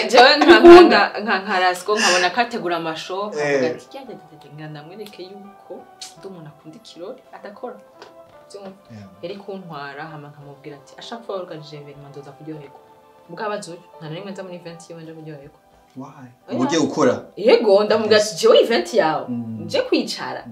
Jewe nka Rasco nkabona kategura amasho nkavuga ati cyajya ndamwereke yuko ndi umuntu akunda ikirori adakora. Yari kuntwara hama nkamubwira ati ashaka kuba organize evenement ndoza kuryoherwa. Mugabo azoyo nta na rimwe nza muri event yiwe nje kuryoherwa. Why? Ugiye gukora? Yego ndamubwira ati jewe event yawe nje kwicara.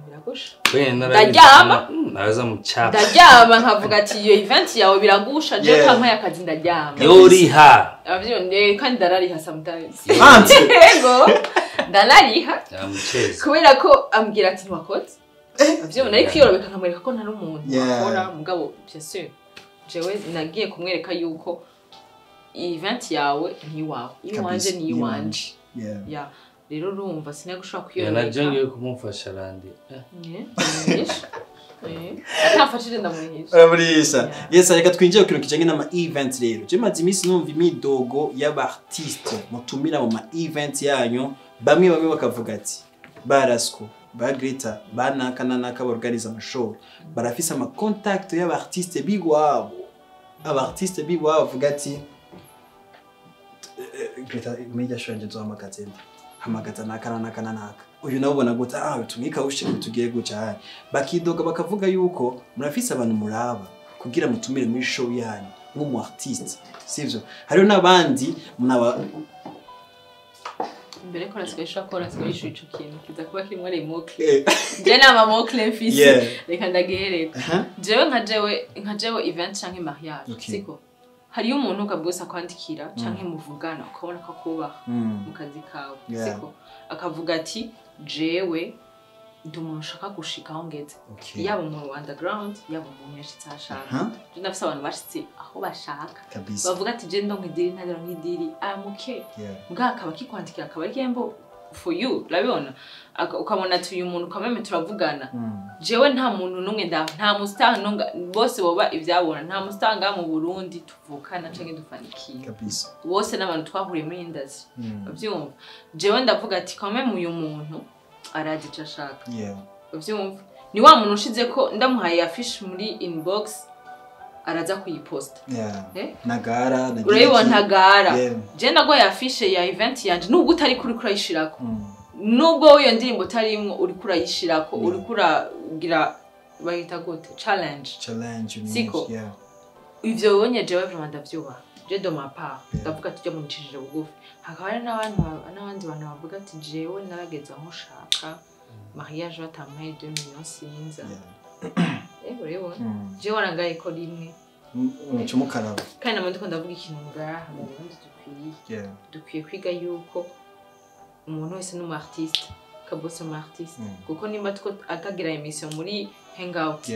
Biragusha. Ndaryama. Naza mu chat. Ndaryama nkavuga ati iyo event yawe biragusha je kampaye akazi ndaryama. Yoriha. Abavyo ne kandi ndarariha sometimes. Yego. Ndarariha. Ndamucheza. Kubera ko ambwira ati ntiwakoze. Abavyo nari kwiyorobeka nkamwereka ko ntari umuntu akora mugabo bien sûr. Jewe nagiye kumwereka yuko event yawe ni iwawe. Iwanje ni iwanje. Yeah. Rero urumva sinagushobora kwiyorobeka. Naje ngiye kumufasha Randi. Atamfashije ndamurihisha. Uramurisha. Yes, reka twinjire ku kintu kijanye n'ama event rero. Je maze iminsi numva imidogo y'aba artiste mutumira mu ma event yanyu, bamwe bamwe bakavuga ati ba Rasco, ba Greta, ba naka na naka borganiza ama show barafise ama contact y'aba artiste biwabo. Aba artiste biwabo bavuga ati Greta, media show yanje nzohamagaza nde? Hamagaza naka na naka na naka. Uyu nawe ubona gute? Ah, tumwika ushe tugiye guca hano. Bakidoga bakavuga yuko murafise abantu muraba kugira mutumire muri show yanyu nk'umu artiste, sivyo? Hariho n'abandi munaba Mbere ko Rasco yishura, ko Rasco yishuye, ico kintu kiza kuba kirimwo les mots clés. Je nama mots clés mfise. Reka ndagihereka. Jewe nka jewe event canke mariage, siko hariyo umuntu ukabwose akwandikira canke muvugana, ukabona ko akubaha mu kazi kawe, siko akavuga ati jewe ndi umuntu ushaka gushika aho ngeze, yaba umuntu wa underground, yaba umuntu yashitse aho ashaka. Je ndafise abantu bashitse aho bashaka, bavuga ati je ndonka idiri, ntaronka idiri, I'm okay. Mbwa akaba akikwandikira, akaba ari gembo for you, urabibona. Ukabona ati uyu muntu kameme turavugana. Jewe nta muntu n'umwe nta mustar n'umwe, bose boba ivyabona, nta mustar ngaha mu Burundi tuvukana canke dufana ikintu. Bose n'abantu twahuriye muri industry. Uvyumva, jewe ndavuga ati quand même uyu muntu arazi ico ashaka. Uvyumva, ni wa muntu ushize ko ndamuhaye affiche muri inbox araza kuyiposta. Eh? Nagara na Urayibona ntagara. Je nagoye affiche ya event yanje, nubwo utari kuri kurayishirako, nubwo iyo ndirimbo utarimwo, uriko urayishirako, uriko uragira bahita gute, challenge. Challenge you Siko. need, yeah. Ivyo ubonye, jewe vraiment ndavyubaha. Je de ma part ndavuga ati ujya muncishije bugufi. Hakaba hari n'abandi bantu bavuga ati jewe narageze aho nshaka mariage, batampaye 2 millions sinza. Eh, urabibona, jewe warangaye ko rimwe Muca mukaraba. Kandi namwe ndiko ndavuga ikintu ngaha mu Burundi dukwiye dukwiye kwiga yuko umuntu wese ni umu artiste, Kabose umu artiste, kuko nimba two atagira émission muri hangout,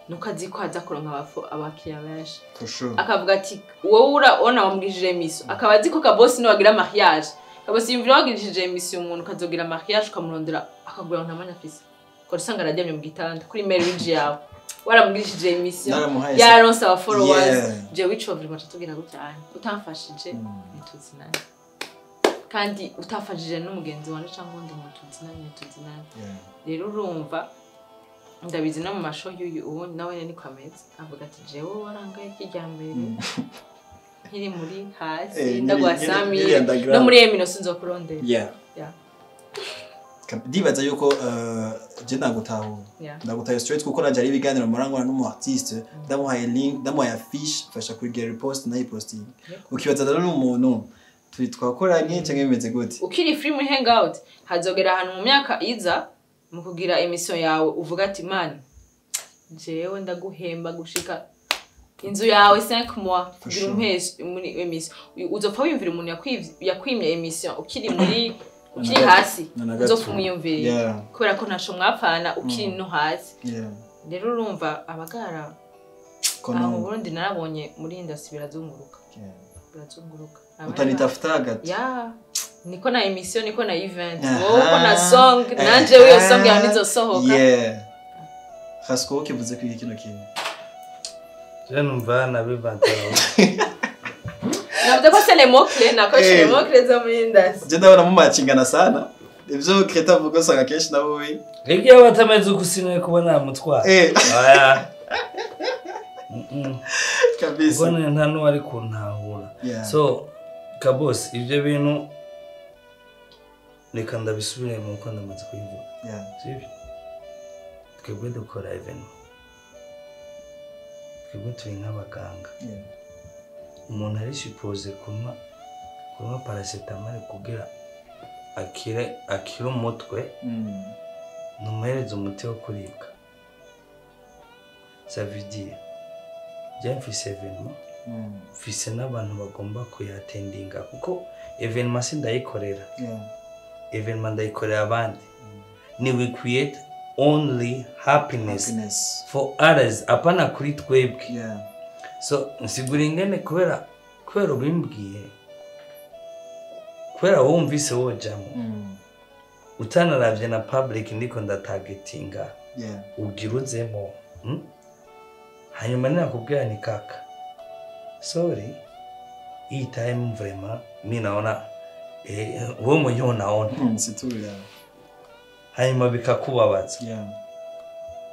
nuko azi ko aza kuronka abakiriya benshi. For sure. Akavuga ati wowe urabona wamugirije émission, akaba azi ko Kabosi niwe wagira mariage. Kabosi yumvira wagirishije émission umuntu, ukazogira mariage ukamurondera, akagura nta mwanya afise, ukaba usanga araryamye mu gitanda kuri marriage yawe waramugirishije émission, Naramuhaye yaronse aba followers. Jewe ico vraiment tubwira gutya, utamfashije ntituzinanye, kandi utafashije n'umugenzi wanje cyangwa uwundi muntu tuzinanye, ntituzinanye. Rero urumva, ndabizi no mu ma show y'uyu ubu nawe niko ameze, avuga ati jewe warangaye kijyambere nkiri muri hasi, ndaguha nkiri 100,000 underground. No muri emino sinzokurondera. Ndibaza yuko je ndagutahura. Ndagutaye straight kuko nanje ari ibiganiro murangwa n'umu artiste, ndamuhaye link, ndamuhaye affiche, mfasha kugira repost nayiposting. Ukibaza rero n'umuntu turi twakoranye cyangwa bimeze gute? Ukiri free muri hangout, hazogera ahantu mu myaka iza mu kugira émission yawe uvuga ati man, jewe ndaguhemba gushika inzu yawe 5 mois kugira umpeshe muri émission. Uzopfa wiyumvira umuntu yakwimye émission ukiri hasi? Na gato. Uzopfa umwiyumvira, kubera ko ntaco mwapfana ukiri no hasi. Rero urumva abagara aha mu Kono Burundi narabonye muri industry birazunguruka, birazunguruka. Utanitafutaga. Ya, niko na émission, niko na event, wowe uko na song, nanje wiyo song yawe nizosohoka. Yeah. Rasco, kivuze kwiga kino kintu. Je numva nabivantara. Navuze ko c'est les mots clés, nakoresha les mots clés zo muri industry. Je ndabona mumacingana sana. Ivyo Kreta avuga usanga kenshi na wowe. Reka iyo batameze uko sinari kuba namutwara. Oya. Kabisa. Ubwo nta n'uwari kuntahura. So Kabos, ibyo bintu reka ndabisubiremo kuko ndamaze kubivuga. Sibyo? Twebwe dukora événement, twebwe turi nk'abaganga. Umuntu ari supposé kunywa paracétamol kugira akire umutwe, numuhereza umuti wo kuribwa. Ça veut dire je mfise événement, mfise n'abantu bagomba kuyatendinga, kuko événement sindayikorera, événement ndayikorera abandi. Ni we create only happiness, Happiness. for others, apana kuri twebwe. So nsigura ingene kubera ubimbwiye, kubera wumvise wojamo, utanaravye na public ndiko ndatagetinga. Ugira uzemo. Hanyuma ninakubwira ni kaka, sorry, hii time vraiment mi naona wewe mwenyewe unaona. C'est tout, yeah. Hanyuma bikakubabaza.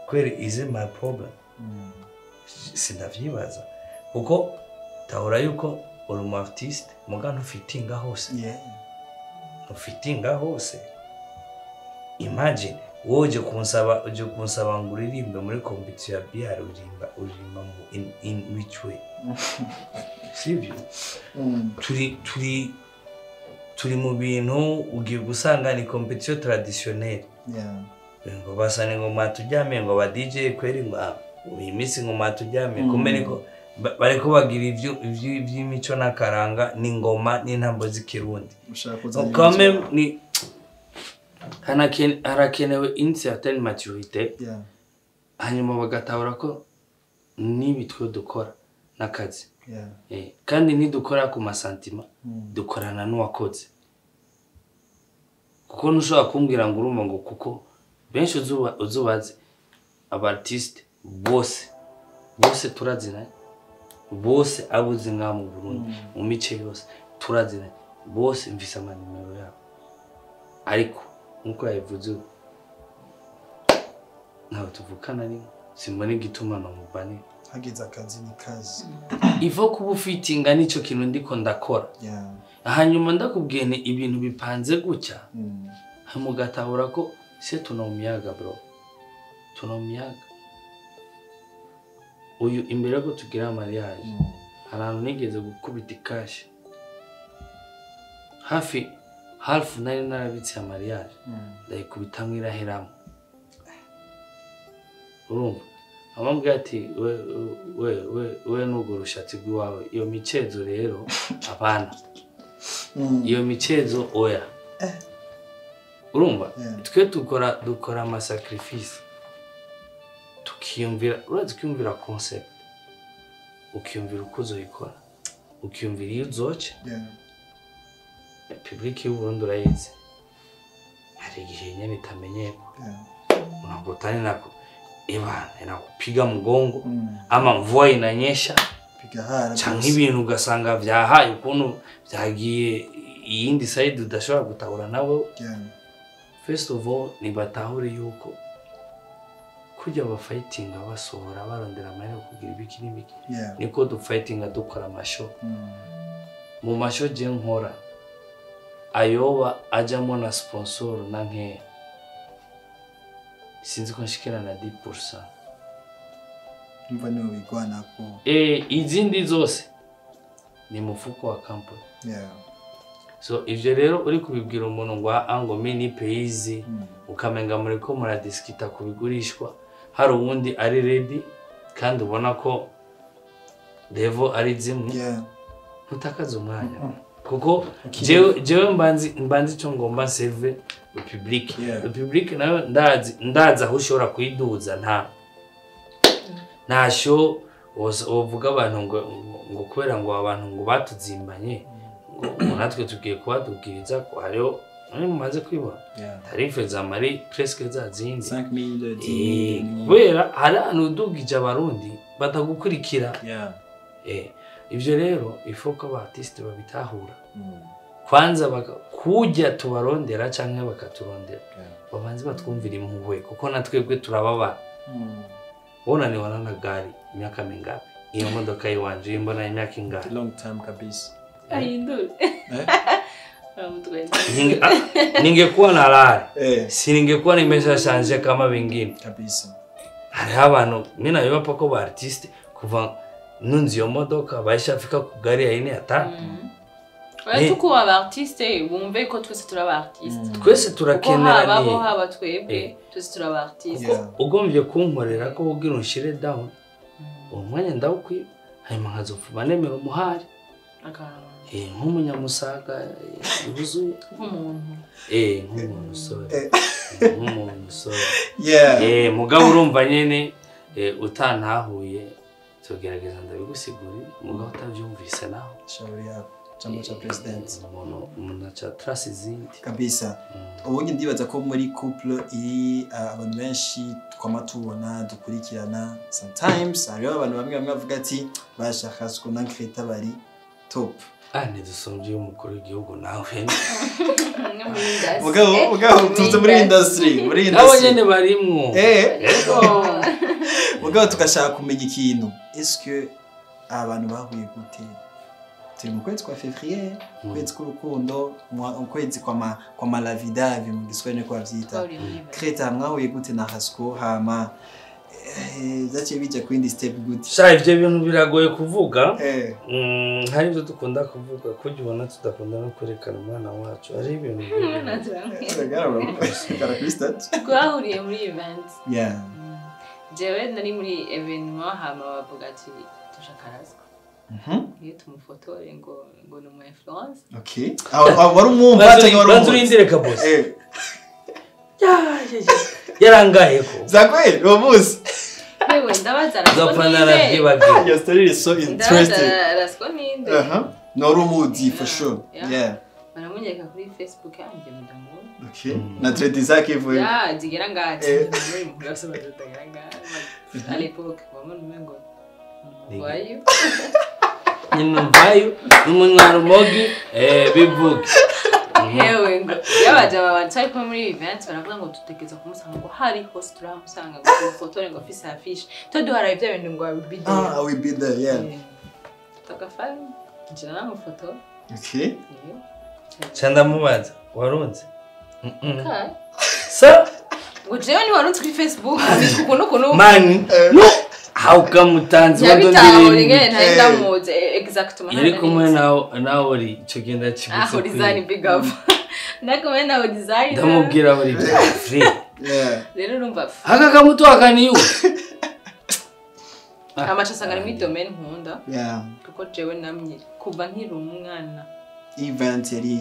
Kweli is it my problem? Sindavyibaza. Kuko tahura yuko uri umu artiste muga ntufitinga hose. Ntufitinga hose. Imagine wowe uje kunsaba ngo uririmbe muri competition ya BR, uririmba mu in which way? Sivyo? Turi mu bintu ugiye gusanga ni competition traditionnelle. Ngo basane ngo matujyame ngo ba DJ kweri ngo iyi minsi ngo matujyame kumbe niko bariko bagira ivyo ivy'imico n'akaranga n'ingoma n'intambo z'ikirundi. Quand même ni harakenewe une certaine maturité. Hanyuma bagatahura ko n'ibi twe dukora n'akazi. Kandi ntidukora ku masantima, dukorana n'uwakoze. Kuko ntushobora kumbwira ngo urumva ngo kuko benshi uzubazi aba artiste bose turazinanye, bose abuzi ngaha mu Burundi mu mice yose turazinanye, bose mvise amanimero yabo. Ariko nkuko yabivuze ntawe tuvukana rimwe, simbona igituma nomubane. Hageze akazi ni kazi. Ivo kuba ufitinga nico kintu ndiko ndakora. Hanyuma ndakubwiye ni ibintu bipanze gutya, mugatahura ko se tunaumiaga bro. Tunaumiaga. Uyu imbere ko tugira mariage, hari ahantu nigeze gukubita ikashi. Hafi half nari narabitse ya mariage, ndayikubita mwiraheramo. Urumva? Amambwira ati we n'urwo rushatsi rw'iwawe, iyo micezo rero abana. Iyo micezo oya. Urumva? Twe dukora ama sacrifice. Tukiyumvira, urazi kwiyumvira concept. Ukiyumvira uko uzoyikora. Ukiyumvira iyo uzoca. Public y'u Burundi urayizi. Hari igihe nyene itamenyerwa. Unakutana nako eba inakupiga mgongo ama mvua inanyesha canke ibintu ugasanga vyahaye ukuntu vyagiye iyindi side udashobora gutahura nawe. First of all nibatahuri yuko kujya bafightinga basohora barondera amahera kugira ibiki n'ibiki, niko dufightinga dukora amashow. Mu mashow je nkora ayoba ajamo na sponsor na nkeya, sinzi ko nshikira na 10%. Umva niwe wigwana ko izindi zose ni mufuko wa company. So ivyo rero uri kubibwira umuntu ngo ango mini pays ukamenga muri ko muradiskita kubigurishwa, hari uwundi ari ready kandi ubona ko level ari zimwe, ntutakaze umwanya. Kuko jewe mbanzi ico ngomba serve le public. Le public nayo ndazi aho ushobora kuyiduza, nta show uvuga abantu ngo kubera ngo abantu ngo batuzimbanye ngo natwe tugiye kubadubwiriza ko hariho mumaze kwibona tarife za mari presque za zindi 5000 kubera hari ahantu udugije abarundi batagukurikira. Ivyo rero ifo ko aba artiste babitahura. Kwanza kujya tubarondera canke bakaturondera, babanze batwumvira impuhwe kuko natwebwe turababara. Ubona ni wana na gari imyaka mingapi? Iyo modoka yiwanje imbona imyaka ingapi? Long time kabisa. Ahindure. Ningekuwa na lari. Si ningekuwa nimeshashanje kama wengine. Kabisa. Hariho abantu mimi nayoba ko ba artiste kuva nunzi iyo modoka bayishafika ku gari ya ine atatu. Oya tuko aba artiste bumve ko twese turi aba artiste. Twese turakeneranye. Haba haba twebwe twese turi aba artiste. Ugombye kunkorera ko ugira unshire down. Uwo mwanya ndawukwiba hanyuma nkazopfuma nemera umuhari. Nk'umunyamusaga yuzuye nk'umuntu. Nk'umuntu sorry. Nk'umuntu sorry. Mugabo urumva nyene utantahuye tugerageza ndabigusigurira mugabo utavyumvise naho. Shauri yako. Jambo cha president. Umuntu aca trace izindi. Kabisa. Ubundi ndibaza ko muri couple iri abantu benshi twama tubona dukurikirana, sometimes hariho abantu bamwe bamwe bavuga ati bashaka ko na Kreta bari top. Ntidusumvye umukuru w'igihugu nawe. Mugabo tuze muri industry, muri Nabo industry. nyene barimwo. Ego. Mugabo tugashaka kumenya ikintu. Est-ce que abantu bahuye gute? Turi mu kwezi kwa février, kwezi k'urukundo, ukwezi kwa malavidave mu Giswahili niko bavyita. Twahuriye muri event. Kreta, mwahuye gute na Hasco, hama vyaciye bija ku yindi step gute? Sha, ivyo bintu biragoye kuvuga. Hari ibyo dukunda kuvuga kurya ubona tudakunda no kwerekana umwana wacu, hari ibintu Gara kuri statut. Twahuriye muri event. Jewe nari muri événement, hama bavuga ati dushaka Rasco. Iyo tumufotore ngo ni umu influence. Okay. Aho wari umwumva cyangwa wari Banza umuzi? urindire kabose. Yarangaye ko Za kweli uwo munsi. Yewe, ndabaza Rasco nzopfa ninde? naravyibagiwe. Your story is so interesting. Ndabaza Rasco ninde? Nori umuzi for sure. Yeah. Baramunyereka kuri Facebook yanjye, ndamubona. Okay. Na trade zake ivuye. Ya, zigera ngaha. Muri muhura se bazitagera ngaha. À l'époque, wabona umengo wayo. Nyine mvayo n'umunywarumogi, bivuge. Yewe, ngo yabaje aba bantu bari kumwe muri event baravuga ngo dutekereza kumusanga, ngo hari hose turamusanga, ngo tumufotore, ngo afise affiche to duharaye ibyo bintu ngo be there. Ah, I will be there, yeah. Tukafanya njana namufoto. Okay. Ca ndamubaza, warunze? Okay. Sa Ngo jewe ni warunze kuri Facebook bitwa ukuntu ukuntu. Mani no, how come utanzi? Nyabitahura ingene ntari ndamuzi exactement. Yari kumwe nawe nawe uri ico gihe ndakibutse. Ah, Horizon, big up. Ndakumwe na Horizon. Ndamubwira uri free. Rero urumva aka kamuto akaniwe. Amaca asanga ari muri domaine nkunda kuko jewe namye kuva nkiri umwana. Event yari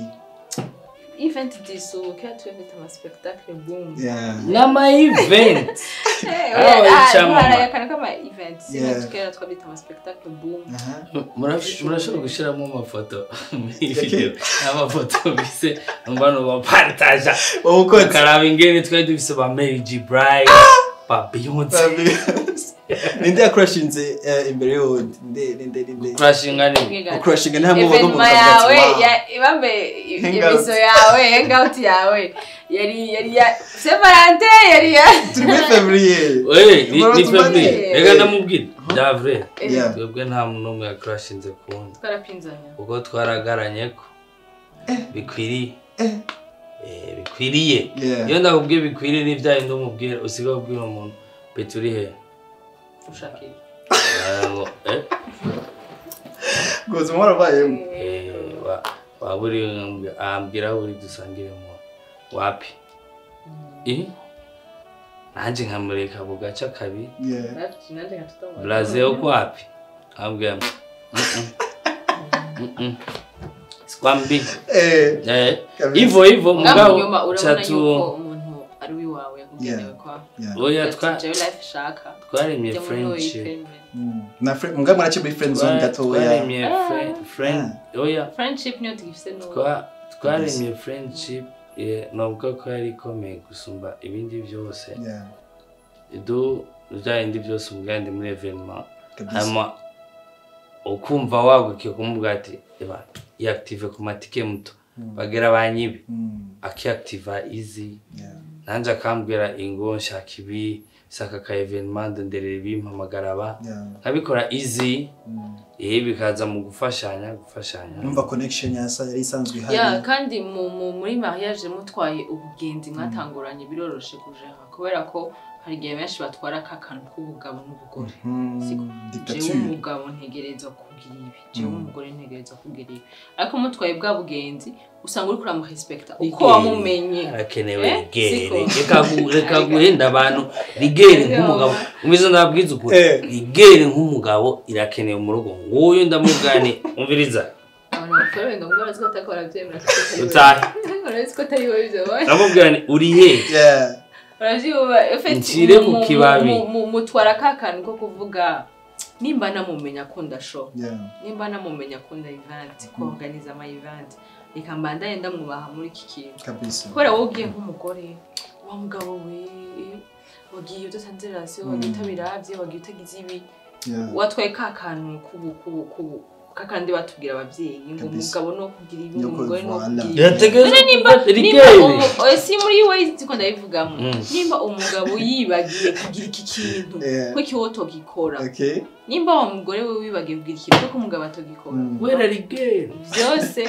Event disubuka twebwe ama spectacle boom. N'ama event. Eh, Ah, oya, icamama. ah, akana kama event sino tukera twabita ama spectacle boom. Murashobora gushyiramo amafoto muri video, amafoto bise mbano bapartaja Wowe ukoze. ukaraba ingene twari dufise ba Mary G Blige, ba Beyonce. Ninde yakurashinze imbere y'uwundi? Ninde? Kurashinga ni Ukurashinga ni hamwe uvuga ngo Événement yawe ya ibambe Hangout. emiso yawe, hangout yawe yari ya Saint Valentin, yari ya Turi muri février. Eh, ni Murabona février. tumane. Reka ndamubwira bya vrai. Twebwe nta muntu n'umwe yakurashinze kuwundi Twarapinzanya. kuko twaragaranye ko bikwiriye. Bikwiriye. Iyo ndakubwiye bikwiriye, ni bya bindi umubwira usigaye ubwira umuntu peti uri he? Ushakira. Ah, ngo, eh. Ubuzima warabayemo. Waba uri ambwira aho uri dusangiremo, wapi? Nanjye nkamureka bugaca kabiri. Nanjye nkatutomora. Blaze yo wapi? Ambwira sikwambi. Kabisa. Ivo ivo Ngaho mugabo nyuma urabona chatu yuko umuntu ari uwiwawe yakugenewe kwa Oya, jewe life shaka twaremye Jya muri uwo friendship. yipeme. Na friend mugabo murace muri friend zone gatoya. Twaremye friend, oya. Friendship niyo tugifise n'ubu. Twaremye friendship, novuga ko yari ikomeye gusumba ibindi byose. Du bya bindi byose umugambi muri événement, hanyuma ukumva wagukiye kumubwira ati eba yactive ku matike muto bagera banyibe, akiactiva easy. Nanje akambwira ingo nshaka ibi, shaka ka événement, ndonderera ibi, mpamagara aba, nkabikora easy. Bikaza mu gufashanya. Numva connection yasa yari isanzwe ihari. Ya, kandi muri mariage mutwaye ubugenzi mwatanguranye, biroroshe kujera kubera ko hari igihe benshi batwara ka kantu k'ubugabo n'ubugore. Siko. Jewe Dictature. umugabo ntegerezwa kugira ibi, jewe umugore ntegerezwa kugira ibi, ariko mutwaye bwa bugenzi usanga uriko uramurespekta uko wamumenye. Harakenewe Siko. rigere. Reka guhenda abantu. Rigere nk'umugabo, umviza ndababwiza ukuri. Rigere nk'umugabo irakenewe mu rugo. Nguyu ndamubwira, umviriza. Abantu bakora benga ngo barazi ko atako barabyemera ko atari wowe. Utahe. Barazi ko atari wowe ibyo babaye. Ndamubwira ni uri he? Uravyumva, en fait, Ncire ku kibabi. Mutwara ka kantu ko kuvuga Nimba namumenya akunda show, nimba namumenya akunda event, ko organize ama event, reka mbandanye ndamwubaha muri iki kintu. Kabisa. Kubera wowe ugiye nk'umugore wa mugabo we, wagiye udatanze ration, wagiye utabiravye, wagiye utagize ibi, watwaye ka kantu kubu kubu kubu kakandi batubwira abavyeyi ngo Kabisa. umugabo no kugira ibi, No umugore no voilà. kugira ibi. Yategerezwa None nimba kuba nimba rigere. Oya, si muri we siko ndabivugamo. Nimba umugabo yibagiye kugira iki kintu, ko iki wowe utogikora, nimba wa mugore we wibagiye kugira ikintu, ko umugabo atogikora, Wera rigere. byose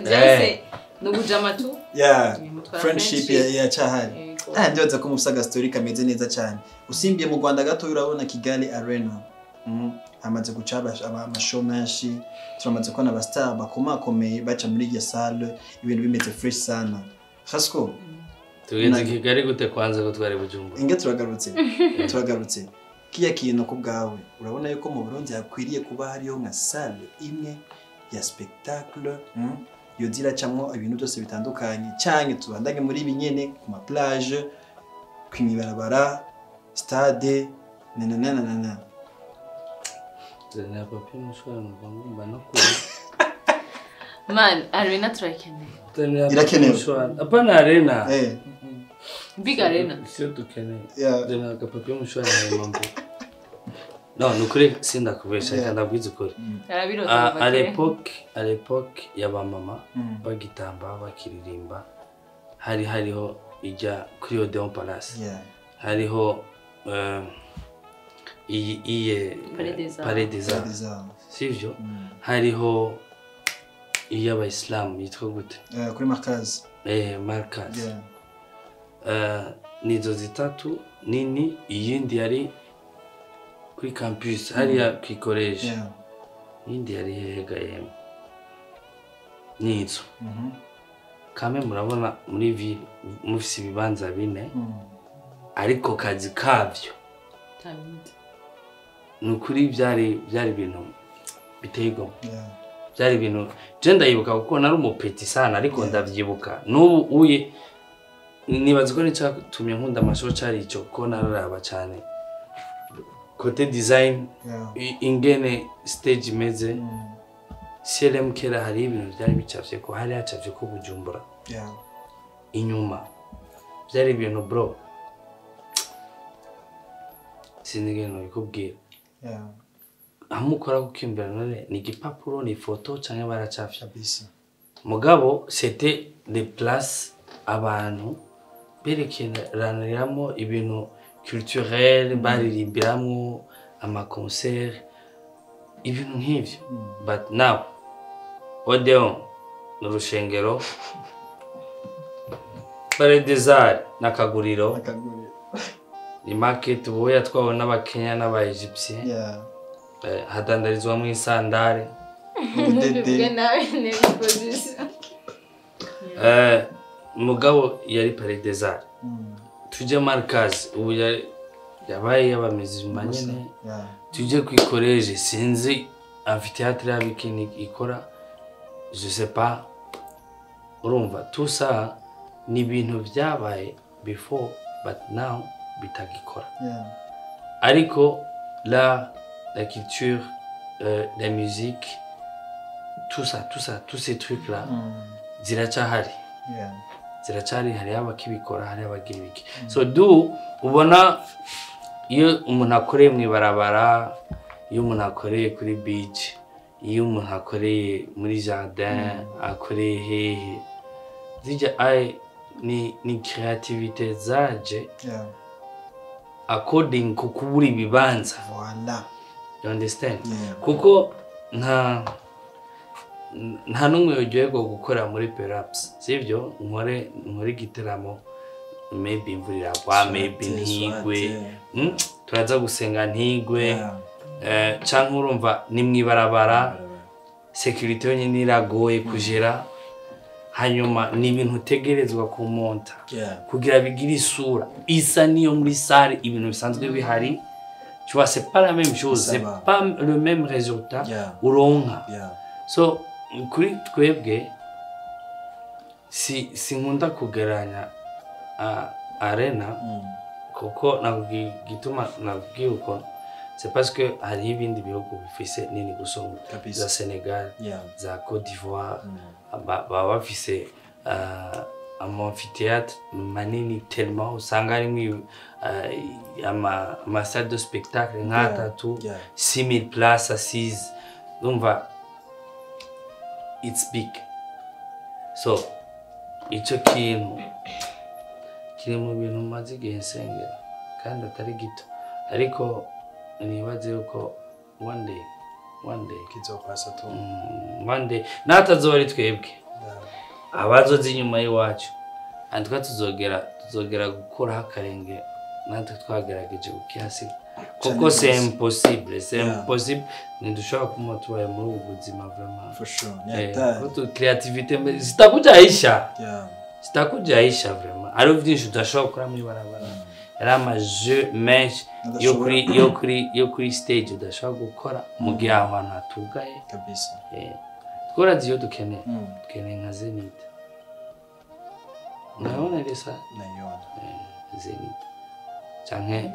byose ni ubujama tu. Mutwara Friendship yacyahari. Yego. Ah, ndibaza ko mufise agastori kameze neza cyane. Usimbiye mu Rwanda gato, urabona Kigali Arena. Hamaze guca amashow menshi, turamaze kubona abastar bakomakomeye baca muri iryo salle, ibintu bimeze fresh sana. Hasco, Tugeze Kigali gute kwanza ko twari Bujumbura? Inge turagarutse. Turagarutse. Kiya kintu ku bwawe, urabona yuko mu Burundi hakwiriye kuba hariho nka salle imwe ya spectacle, yoza iracamwo ibintu byose bitandukanye, canke tubandanye muri ibi nyene ku ma plage, kwimibarabara, stade, na na na na na na. Zanira papier mouchoir numva ngomba no kure. Man, arena turakeneye. Zanira papier Irakenewe. mouchoir. Hapana arena. Big arena. Sio dukeneye. Yeah. Zanira agapapier mouchoir hanyuma mvuge. No, ni ukuri sindakubesha, reka ndabwize ukuri. Arabirota kuva À kera. l'époque, à l'époque y'abamama bagitamba bakiririmba, hari hariho ijya kuri Odeon Palace, hariho iyi iye Palais des Arts. Palais des Arts. Des Arts. Sivyo? Hariho iy'abayisilamu yitwa gute? Kuri Markaz. Markaz. Yeah. Nizo zitatu nini. Iyindi yari kuri campus hariya kwikoresha. Iyindi yari hehega yemwe nizo. Kame murabona muri ville mufise ibibanza bine, ariko kazi kavyo Tabindi. Ni ukuri byari ibintu biteye igomwe. Byari ibintu je ndayibuka kuko nari umupetit sana, ariko ndavyibuka n'ubu uye nibaza ko nicatumye nkunda amashow cari ico, kuko nararaba cane côté design, ingene stage imeze. CLM kera hari ibintu byari bicafye ko hari hacafye ko Bujumbura inyuma, byari ibintu bro, sinzi ingene nobikubwira. Hamwe ukora kukimbera none ni igipapuro, ni ifoto canke baracafye. Kabisa. Mugabo c'était des places abantu berekeraniramo ibintu culturel, baririmbiramwo amaconcert, ibintu nk'ivyo. But now Odeon ni urushengero, Palais des Arts n'akaguriro. Akaguriro. Ni market ubu yatwawe n'abakenya n'aba Egyptien. Hadandarizwamo isandare. Ubudede. Bivuge nabi neza position. Mugabo yari Palais des Arts. Tujye Markaz, ubu yabaye y'abamizima nyene. Tujye ku ikoreje, sinzi amphithéâtre yabo ikintu ikora, je sais pas. Urumva tout ça ni ibintu byabaye before, but now bitagikora. Ariko l'art, la culture, la musique, tout ça, tout ça, tous ces trucs là ziracyahari. Ziracyari, hariho abakibikora, hariho abagira ibiki. So du ubona iyo umuntu akoreye mu ibarabara, iyo umuntu akoreye kuri beach, iyo umuntu akoreye muri jardin, akoreye hehe, zijya ay ni créativité zaje according ku kubura ibibanza. Voilà. You understand? Yeah. Kuko nta n'umwe yoryoherwa gukora muri peraps, sibyo? Nkore igiteramo, maybe imvura iragwa, maybe ntigwe. Turaza gusenga ntigwe. Canke urumva ni mw'ibarabara, sécurité yonyine iragoye kugera, hanyuma ni ibintu utegerezwa kumonta kugira bigire isura isa niyo muri salle, ibintu bisanzwe bihari. Tu vois, c'est pas la même chose, Ça c'est va. pas le même résultat uronka. So kuri twebwe si sinkunda kugeranya arena, kuko nakubwiye igituma nakubwiye uko C'est parce que hariho ibindi bihugu bifise nini gusumba, Kabisa. za Senegal, za Côte d'Ivoire, baba bafise ama amphithéâtre manini tellement usanga harimwo ama salle de spectacle nk'atatu, 6000 places assises. Urumva it's big. So ico kintu kiri mu bintu maze igihe nsengera kandi atari gito, ariko nibaze yuko one day, one day Kizopasa tu. One day natazoba ari twebwe, abazoza inyuma y'iwacu antwa tuzogera gukuraho akarenge natwe twagerageje kukihasiga, kuko c'est Cyane. impossible, c'est impossible, ntidushobora kuma tubaye muri ubu buzima vraiment. For sure. Ko créativité zitakujaisha, zitakujaisha vraiment. Hariho vyinshi udashobora gukora mw'ibarabara, hari amajeux menshi yo kuri stage udashobora gukora mu gihe aho hantu hatugaye. Kabisa. Twarazi iyo dukeneye, dukeneye nka Zenith, unabona ile sa Nayona. Zenith canke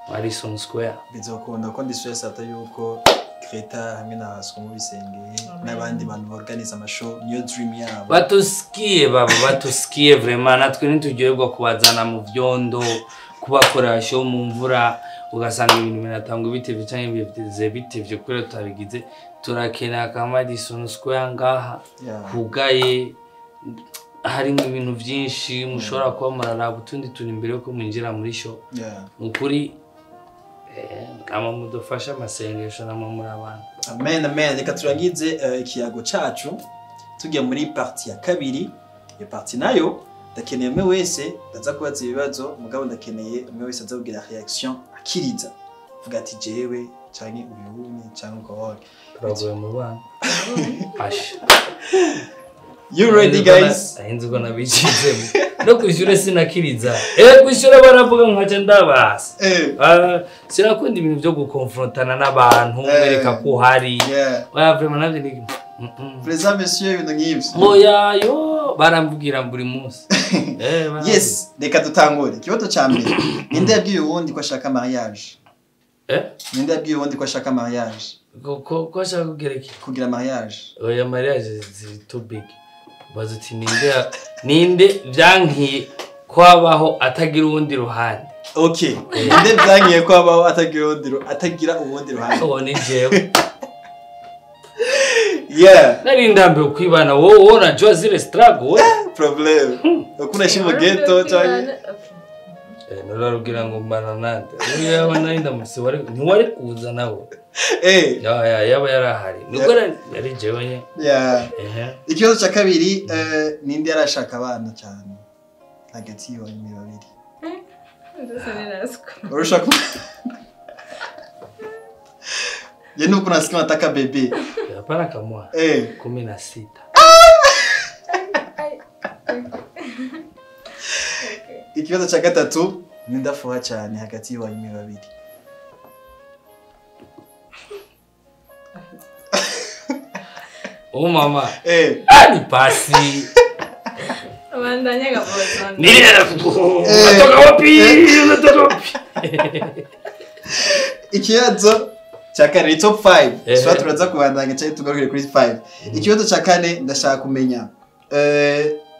Madison Square. Bizokunda ko ndi stress ata yuko Greta hamwe na Hasco mubisengeye n'abandi bantu organize amashow, niyo dream yabo. Batusikie baba, batusikie vraiment. Natwe ntituryoherwa kubazana mu vyondo, kubakorera show mu mvura, ugasanga ibintu biratangwa bitevye canke bivye bitevye kubera tutabigize. Turakeneye aka Madison Square ngaha hugaye, harimo ibintu vyinshi mushobora kuba muraraba utundi tuntu imbere yuko mwinjira muri show. Ukuri ama mudufashe amasengesho namwe muri abantu. Amen, amen. Reka turangize ikiyago cacu tugiye muri partie ya kabiri. Iyo partie nayo ndakeneye umwe wese ndaza kubaza ibibazo, mugabo ndakeneye umwe wese aza kugira réaction akiriza, vuga ati jewe canke uyumye canke uko. Turagoye mu bana asha. You ready, guys? Ahinze ubwo nabicizemo no kwishyura sinakiriza, kwishyura baravuga nkaca ndabasa. Sinakunda ibintu byo gukonfrontana n'abantu, mwereka ko uhari. Oya, vraiment navyo ni Président, monsieur, ibintu nk'ivyo. Oya yo, barambwira buri munsi. Barambwira. Yes, reka dutangure. Ikibazo ca mbere: ninde yabwiye uwundi ko ashaka mariage? Eh? Ninde yabwiye uwundi ko ashaka mariage? Ko ashaka kugira iki? Kugira mariage. Oya, mariage ziri too big. Baza uti ninde vyankiye ko habaho atagira uwundi ruhande? Okay, ninde vyankiye ko habaho atagira uwundi ruhande? Uwo ni jewe. Nari ndambiwe kwibana wowe, wowe unajua zile struggle we. Problem uko unaishi mu ghetto cyangwa Nurarubwira ngo mbana nande uriya nari ndamutse wari ntiwari kuza nawe. Ya yaba yarahari nubwo yari jewe nye. Ehe. Ikibazo cya kabiri: ninde yarashaka abana cyane hagati y'abantu babiri? Urushaka ye nuko unasikia nataka bébé. Hapana kamwa. 16. Ikibazo cya gatatu: ninde afuha cyane hagati y'abantu babiri? Oh mama. Ni pasi. Bandanya gapoza. Ni natoka wapi? Natoka wapi? Ikibazo cya kane ni top 5. So turaza kubandanya cyane tugarukire kuri 5. Ikibazo cya kane, ndashaka kumenya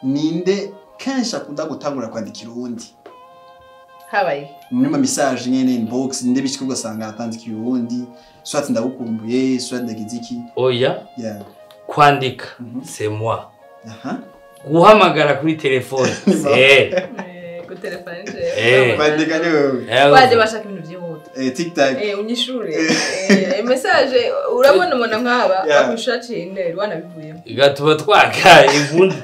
ninde kenshi akunda gutangura kwandikira uwundi? Habaye. Muri ma message nyene, inbox, ninde bishika ugasanga atandikiye uwundi, soit ndagukumbuye, soit ndagize iki? Oya. Kwandika c'est moi. Guhamagara kuri telefone c'est Gutelefona Kwandika ni wewe. Baje bashaka ibintu byihuta. Tic tac. Unyishure. Message urabona umuntu nk'aba akushaciye intero wanabivuyemo. Gatuba twakaye ubundi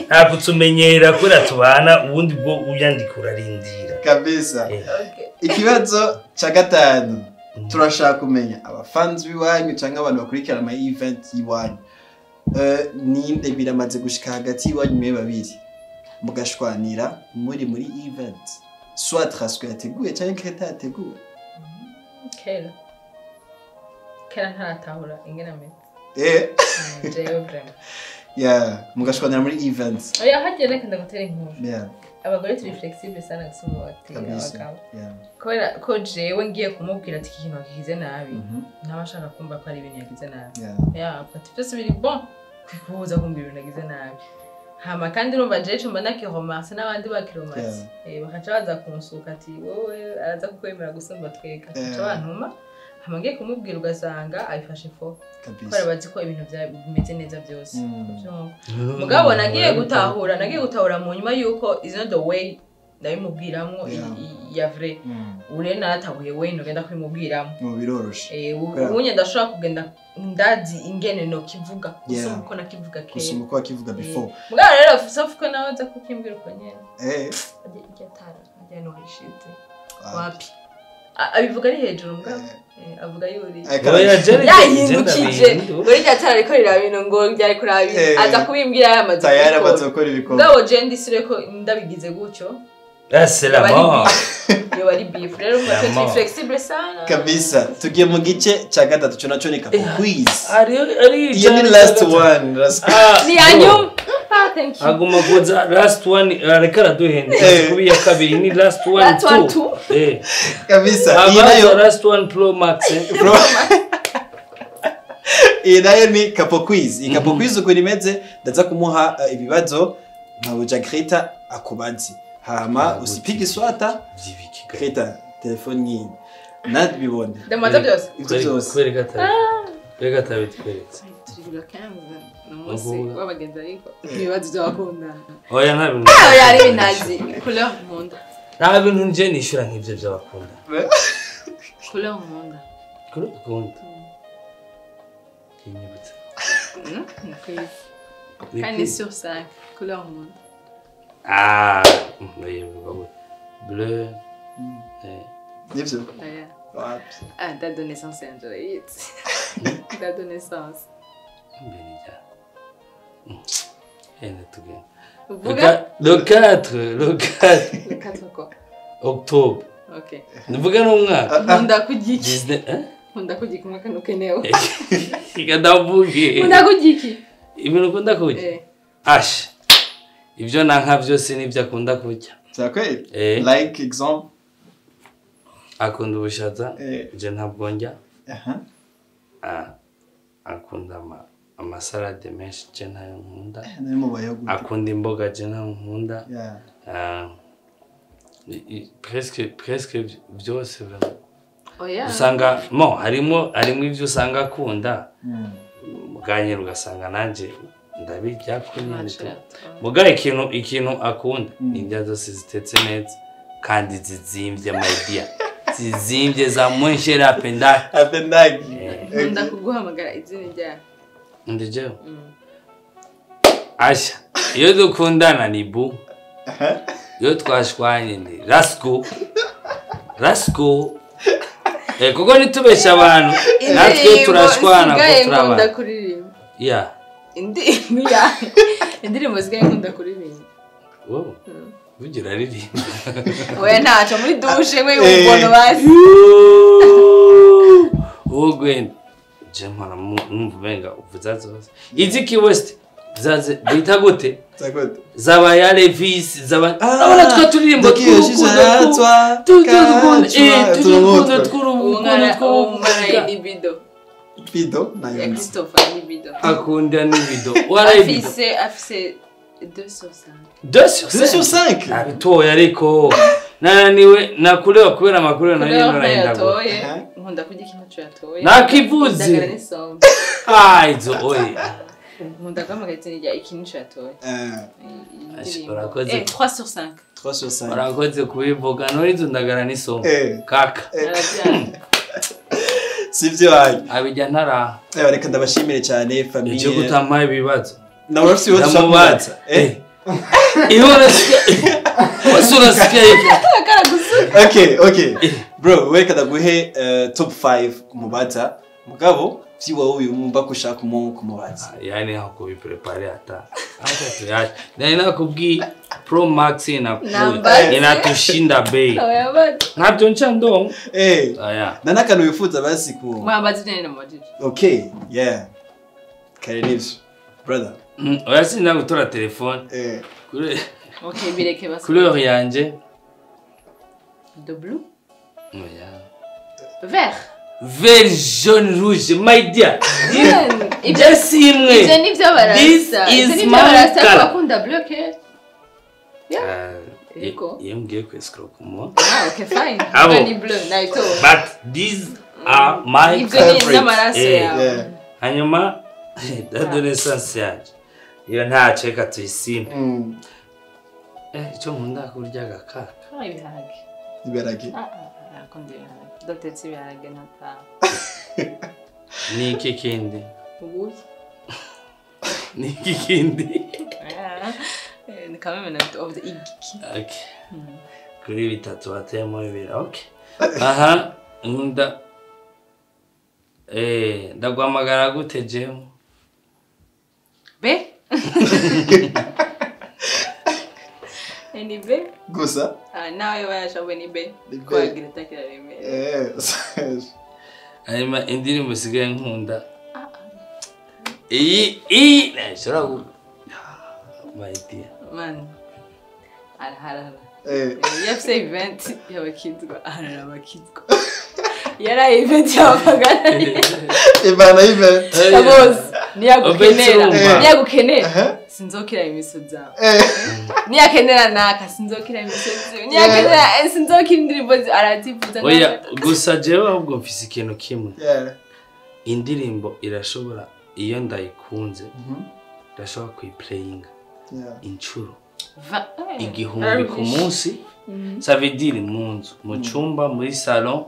ntabwo tumenyera kubera tubana, ubundi bwo uyandika urarindira. Kabisa. Ikibazo cya gatanu, turashaka kumenya abafans b'iwanyu cyangwa abantu bakurikirana ama event y'iwanyu. Ninde biramaze gushika hagati y'iwanyu mwe babiri mugashwanira muri event, soit Rasco yateguye cyangwa Greta yateguye? Kera. Kera ntaratahura ingene ameze. Jewe vraiment. Yeah, mugashwanira muri events. Oya, hagiye reka ndagutera inkuru. Yeah. Abagore turi flexible sana gusumba Kabisa. abagabo. Yeah. Kubera ko jewe ngiye kumubwira ati iki kintu wakigize nabi, ntaba ashaka kumva ko ari ibintu yagize nabi. Yeah. Yeah, but byose biri bon kwikubuza kumbwira ibintu nagize nabi. Hama kandi urumva jewe ico mbona kiromanse n'abandi bakiromanse. Bakaca baza kunsuka ati wowe araza kukwemera gusumba tweka. Yeah. Bakaca bantuma. Hama ngiye kumubwira ugasanga abifashe fo. Kabisa. Kubera bazi ko ibintu bimeze neza byose. Kuvyumva. Mugabo nagiye gutahura mu nyuma yuko is not the way ndabimubwiramwo ya vrai. Ure naratahuye we ntugenda kubimubwiramo. Mu biroroshe. Ubunye ndashobora kugenda ndazi ingene no kivuga gusumba uko nakivuga kera. Gusumba uko wakivuga before. Mugabo rero sauf ko nawe aza kukimbwira uko nyene. Ajya tara ajya no rishize. Wapi? Abivuga ari hejuru mugabo. Avuga yuri. Yahindukije. Ngo rijya tara ariko rirabino ngo ryari kurabi. Aza kubimbwira yamaze. Tayari amaze gukora ibikorwa. Mugabo je ndisire ko ndabigize gutyo. C'est la mort. Yo bari beef rero mba flexible sana. Kabisa. Tugiye mu gice cya gatatu cyo naco ni ka quiz. Ari ni last one. Ni anyum. Ah, thank you. Aguma kuza last one areka araduhenda kubi ya kabiri ni last one. Last one two. Kabisa. Iyi nayo last one pro max. Pro. Iyi nayo ni kapo quiz. Iyi kapo quiz uko imeze ndaza kumuha ibibazo nkabuja Greta akubazi. Hama usipige swata Greta telefone nyine nabibone. Ndamaze byose. Ibyo byose. Kwereka tabi tweretse. Turi 15 n'umunsi w'abagenzi ariko ibibazo by'abakundana. Oya nta bintu. Oya ari binazi couleur nkunda. Nta bintu nje nishura nk'ivyo by'abakunda. Couleur nkunda. Couleur nkunda. Kinyibutsa. Ni quiz. Kandi sur 5 couleur nkunda. Ah, bleu. Nibyo. Ah, date de naissance Android. Date de naissance. Le 4, le 4. Le 4 quoi? Octobre. Ok. Nuvuga n'umwaka. Nkunda kurya iki? Nkunda kurya iki umwaka ntukenewe. Ndavuge. Nkunda kurya iki? Ibintu ukunda kurya? Ash. Ibyo nanka byose nibyo akunda kurya. Cyakwe? Like example. Akunda ubushaza, je ntabwo njya. Akunda amasalade menshi, je ntayo nkunda. Akunda imboga, je ntayo nkunda. Presque byose usanga mo harimo ibyo usanga akunda. Muganye ugasanga nanje ndabirya ko nyine. Muga ikintu akunda ni indya zose zitetse neza kandi zizimvye my dear. Zizimvye za mwenshera apendaki. Apendaki. Nkunda kuguhamagara izina ryawe. Ndi jewe. Asha, iyo dukundana ni bu. Iyo twashwanye ni rasco. Rasco. Kuko nitubesha abantu natwe turashwana ko turabana. Yeah. Indirimbo zisigaye nkunda kuririmba. Wowe ugira aririmba. Oya ntaco muri douche we ubono basi. Wowe je mpora numva umenga uvuza zose. Iziki West zaze bita gute? Zaba ya Levis zaba urabona twa turirimbo tw'urukundo libido. Bido nayo. Christopher libido. Akunda nibido. Warayibido. Afise 2 sur 5. 2 sur 5. 2 sur 5. Abitoye ariko nananiwe nakurewa kubera amakuru nayo narahindagura. Nkunda kurya ikintu cyo yatoye. Nakivuze. Ah izo oye. Nkunda guhamagara izina rya ikintu cyo yatoye. Urakoze. 3 sur 5. 3 sur 5. Urakoze kubivuga nori ndagara n'isombe. Kaka. Sivyo hayi. Abijya ntara. Reka ndabashimire cyane famille. Icyo gutamaye ibibazo. Na urafite ibibazo ushaka kubaza. Iyo urasikia. Urasikia hivi. Okay, okay. Bro, we ndaguhe top 5 kumubaza. Mugabo vyiwawe uyu mumba kushaka kumubaza. Yani hakubiprepare hata. Hata tuyache. Na nakubwi Pro Max inatushinda bei. Ntabyo nca ndo. Aya. Na nakanu wifuza basi ku. Mwambaza nene namubajije. Okay, yeah. Kare nivyo. Brother. Oya, sinda gutora telefone. Okay, bireke basi. Couleur yanje. De bleu. Oya. Vert. Vert, jaune, rouge, my dear. Ibyo si imwe. Ibyo nivyo barasa. Ibyo nivyo barasa, bakunda bleu ke. Yeah. Iyo ngiye kwescroll mo. Ah, okay, fine. Ni bleu naito. But these are my favorites. Hanyuma adolescence yanje. Iyo ntaco reka tuyisimbe. Icyo nkunda kurya gakaka. Ibiharage. Ibiharage. Akunda ibiharage. Dotetse ibiharage ntataha. Ni iki kindi? Ubuyi. Ni iki kindi? Ni kamwe na of the igiki. Okay. Kuri bitatu hateyemo bibiri. Okay. Aha, nkunda ndaguhamagara gute jewe? B. Ni B. Gusa? Nawe wayashoboye ni B. Kwagira takiraremera. Hanyuma indirimbo isigaye nkunda. Iyi nashobora ku my dear. Man. Araharara. Yafise event y'abakizwa, arara abakizwa. Yara event y'abapagani. Ibana event. Sabose niyagukenera. Niyagukenera. Sinzokira imisozi zawe. Niyakenera naka sinzokira imisozi. Niyakenera sinzokira indirimbo arativuza. Oya, gusa jewe ahubwo mfise ikintu kimwe. Indirimbo irashobora iyo ndayikunze ndashobora kuyiplayinga inshuro 1000 ku munsi. Ça veut dire mu nzu, mu cyumba, muri salon,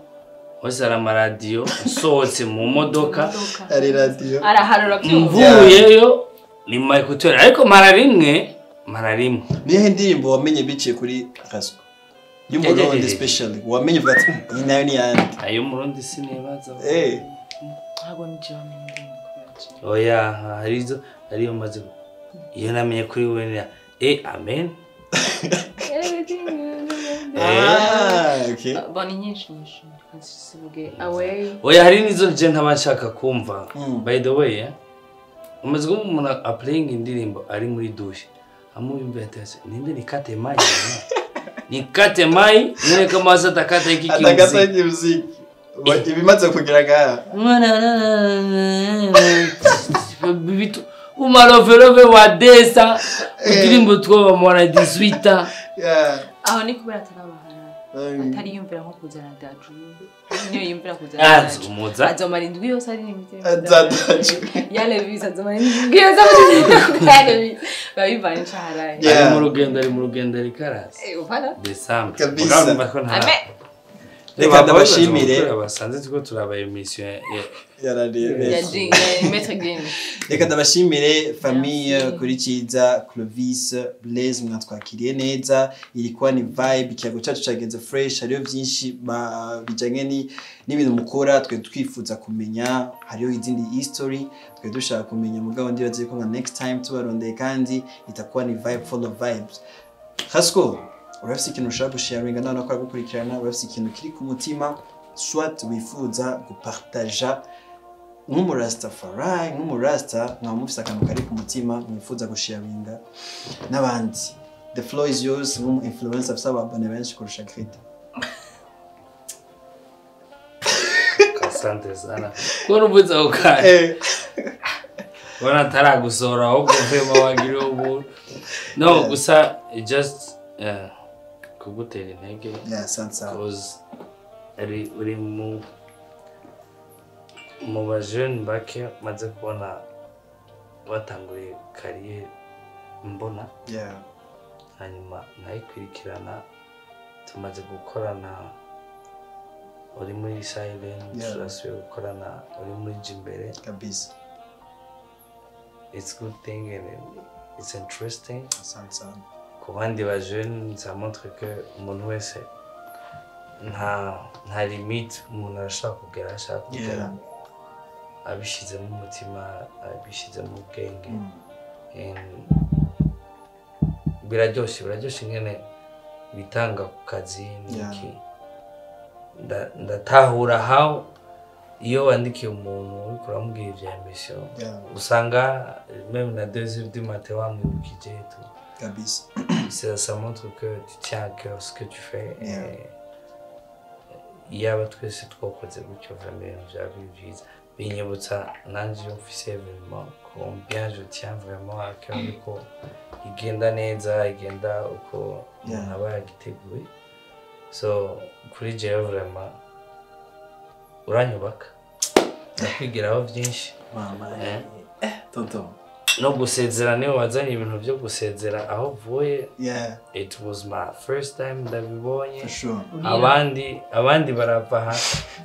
hose hari amaradiyo, nsohotse mu modoka ari radiyo, araharura mvuyeyo ni ma écouteur, ariko mara rimwe. Nihe ndirimbo wamenye biciye kuri Rasco y'Umurundi specially wamenye uvuga ati iyi nayo ni yandi? Ayo Murundi sinibaza. Ntabwo nije wamenye indirimbo kubera. Oya, harizo ariyo maze iyo namenye kuri we amen. Okay. Bon, nyinshi sibuge away. Oya, hari nizo je ntaba nshaka kumva. By the way, umaze kumva umuntu aplaying indirimbo ari muri douche. Amuyumva ati ninde nikate mai. Nikate mai, none kama atakata iki kimuziki. Atakata iki muziki. Ibimaze kugira ngaha. Bitu umalovelove wa desa utirimbo two mwana 18. Aho ni kubera atarabahana. Atari yumvira nko kuzana Daju. Niyo yumvira kuzana Daju. Azomara indwi yose ari n'imitima. Daju. Yale visa azomara indwi yose ari n'imitima. Babivana incaharaye. Ari mu rugendo ari karasi. Voilà. December. Kabisa. Reka ndabashimire. Basanze tuko turaba emission yararebe. Maître Games. Reka ndabashimire famille kuri Ciza, Clovis, Blaise, mwatwakiriye neza. Ilikuwa ni vibe, ikiyago cyacu cyagenze fresh, hariyo byinshi bijanye n'ibintu mukora twe twifuza kumenya, hariyo izindi history twe dushaka kumenya, mugabo ndibaze ko nka next time tubarondeye kandi itakuwa ni vibe full of vibes. Rasco, urafise ikintu ushaka gusharinga nawe nakora gukurikirana, urafise ikintu kiri ku mutima soit wifuza gupartaja nk'umurastafari, nk'umurasta nkaba mufise akantu kari ku mutima mwifuza gusharinga n'abandi. The floor is yours, nk'umu influencer afise ababone benshi kurusha Greta. Asante sana. Ko nubuza ukaye. Bona ataragusora ahubwo mvema wagira ubu. No, gusa just kugutera intege. Yeah, asante sana. Cause uri mu bajene bake maze kubona batanguye kariyeri mbona. Hanyuma nkayikurikirana, tumaze gukorana uri muri Silent, turasubiye gukorana uri muri Jimbere. Kabisa. It's good thing and it's interesting. Asante sana. Ku bandi bajene ça montre que umuntu wese nta limite umuntu arashaka kugera ashaka kugera. Abishizemo umutima, abishizemo ubwenge. Biraryoshe nyene bitanga ku kazi niki. Ndatahura how Iyo wandikiye umuntu uriko uramubwira ivya émission, usanga même na 2 heures du matin wamwibukije tu. Kabisa. Ça montre que tu tiens à cœur ce que tu fais. Yeah. Iyaba twese twakoze gutyo, vraiment ibintu vyaba biri vyiza. Binyibutsa nanje iyo mfise événement combien je tiens vraiment à cœur yuko igenda neza, igenda uko umuntu aba yagiteguye. So kuri jewe vraiment uranyubaka, ndakwigiraho byinshi. Mama. Eh. Tonton. No gusezera, niwe wazanye ibintu byo gusezera aho uvuye. It was my first time ndabibonye. For sure. Abandi barava aha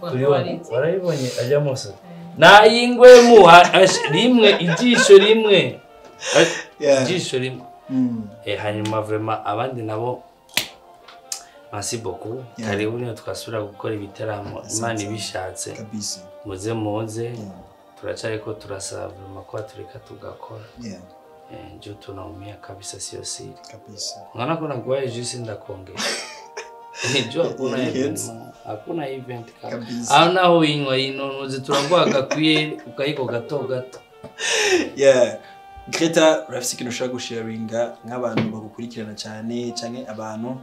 kuri Warize. Warabibonye ajya mose nayingwemu rimwe ijisho rimwe, ijisho rimwe. Hanyuma vraiment abandi nabo, merci beaucoup. Karibu niyo twasubira gukora ibiteramo, Imana ibishatse. Kabisa. Muze muze. Turacariko turasaba vraiment ko tureka tugakora. Njo tunaumia kabisa, sio siri. Kabisa. Unaona kuna gwaye juice ndakongera njo hakuna Yeah, event, hakuna event kaka. Kabisa. Aho naho inywa ino nuze turaguha gakwiye ukayiko gato gato. Yeah. Greta, urafise ikintu ushobora gusharinga nk'abantu bagukurikirana cyane canke abantu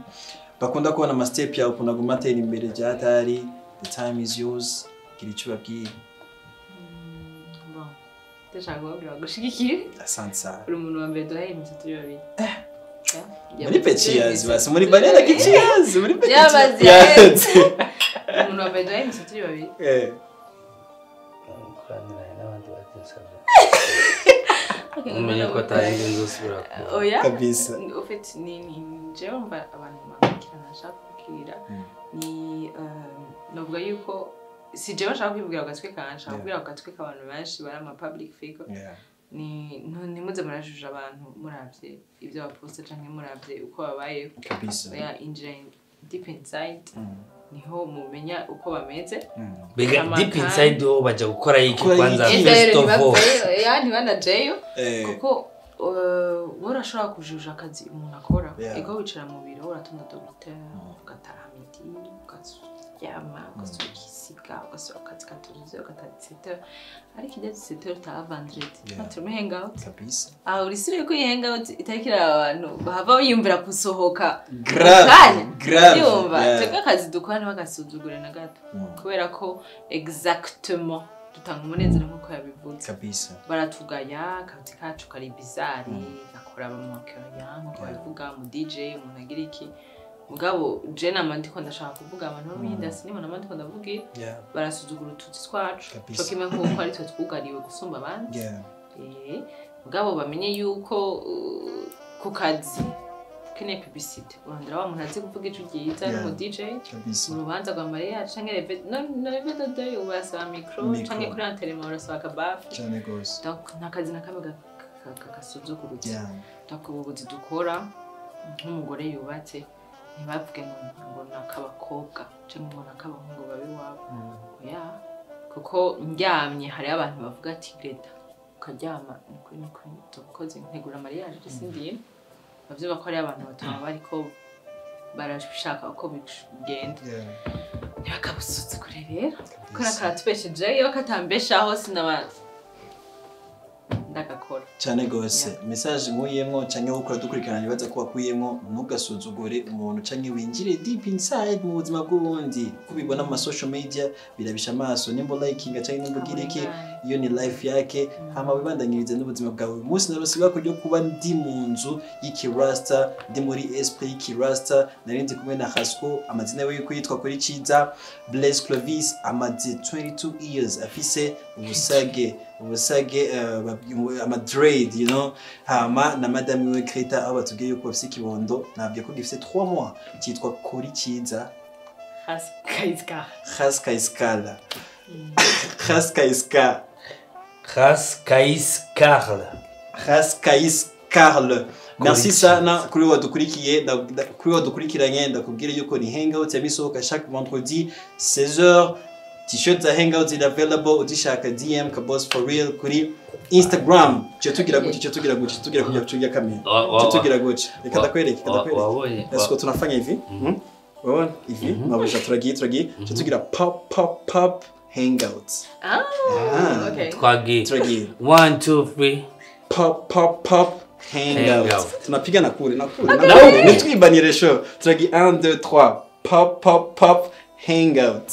bakunda kubona ama step yawe ukuntu aguma atera imbere byatari? The time is yours, gira icyo ubabwiye. Bon, ndashaka kubabwira bagushigikire. Asante sana. Uri umuntu wa mbere duhaye imisatsi turi babiri. Yeah. Muri Cheers basi, muri Banana Cheers, muri Petit. Byamaze. Cheers. Umuntu wa mbere duhaye imisatsi turi babiri. Kuranira n'abandi batinsabye umenye ko atari nzosubira kuba. Oya. Kabisa. Ufite ni jewe mva abantu bakurikirana nshaka kubwira ni novuga yuko si jewe nshaka kwibwira ku gatwe kanje, nshaka kubwira ku gatwe k'abantu benshi bari ama public figure. Ni ntimuze murajuje abantu muravye ibyo baposta canke muravye uko babayeho. Kabisa. Oya, injira deep inside, niho mumenya uko bameze. Mbega deep inside ho bajya gukora iki? Gukora Kwanza iki? first of all, ya ntibanajeyo. Kuko wowe urashobora kujuja akazi umuntu akora. Ego, wicara mu biro uratonda dogita, ugataha midi, ukaryama, ugasubira ukisiga, ugasubira ku kazi katuzuye, ugataha 17, ariko ijya 17 utaha vendredi, turimo hangout. Kabisa. Aho uri sûr ko iyi hangout itariko iraba abantu bahava biyumvira gusohoka Grave. kanya? Grave. Yumva, twebwe akazi dukora ntibagasuzugure na gato, kubera ko exactement dutanga umunezero nk'uko yabivuze. Kabisa. Baratugaya, akazi kacu kari bizarre, gakora bamukeya nk'uko babivuga, mu DJ umuntu agira iki, mugabo je nama ndiko ndashaka kuvuga abantu bo muri industry, nibo nama ndiko ndavuga, barasuzugura utuzi twacu, co kimwe nk'uko ari twe twugariwe gusumba abandi. Mugabo bamenye yuko ku kazi ukeneye publicité urondera wa muntu azi kuvuga ijwi ryiza, n'umu DJ. Kabisa. Mu rubanza rwa mariage canke no levée de deuil urasaba micro, Micro. canke kuri enterrement urasaba akabafu. Cyane gose. Donc nta kazi na kamwe gasuzuguritse. Donc ubu buzi dukora nk'umugore yubatse, ntibavuge ngo ni ak'abakobwa canke ngo ni ak'abahungu babi iwabo. Oya, kuko ndyamye hariho abantu bavuga ati Greta ukaryama, nukuri nukuri tukoze ntegura mariage sindiye bavyumva ko hariho abantu batuma bariko barashaka uko bigenda. Ntibakabusuzugure rero, kubera karatubeshejeho, iyo katambeshaho sinaba ndagakora. Cyane gose. Message nkuyemwo canke ukora dukurikirana ibibaza ko wakuyemwo: ntugasuzugure umuntu canke winjire deep inside mu buzima bw'uwundi. Ko ubibona mu ma social media birabisha amaso, nimba likinga canke nimba ugira iki, iyo ni life yake, hama wibandanyirize n'ubuzima bwawe. Uyu munsi narose ibako ryo kuba ndi mu nzu y'ikirasta, ndi muri esprit y'ikirasta. Nari ndi kumwe na Hasco, amazina yiwe yuko yitwa kuri Ciza Blaise Clovis, amaze 22 years afise ubusage, ama dread, hama na madame wiwe Greta, aho batubwiye yuko bafise ikibondo, nabwiye ko gifise 3 mois, cyitwa Kori Ciza. Haskaiska. Haskaiskala, Haskaiska. Ras Kais Karl. Haskais Karl. Merci Kuri sana kuri wadukurikiye, kuri wadukurikiranye. Ndakubwira yuko ni hangout yamisohoka chaque vendredi 16h. T-shirt za hangout ziri available, uzishaka DM Kabos for real kuri Instagram. Cyo tugira gutya, cyo tugira gutya, tugira kuja kuchuja kamera. Cyo tugira gutya, reka ndakwereke, reka ndakwereke. Wabonye? Est-ce que tunafanya hivi? Urabona hivi, mabusha turagiye, turagiye, cyo tugira pop pop pop. hangout. Ah, Ah. okay. Twagiye. Turagiye. 1 2 3. Pop pop pop hangout. Hangout. Tunapiga na kure na kure na kure. Nitwibanire show. Turagiye 1 2 3 pop pop pop hangout.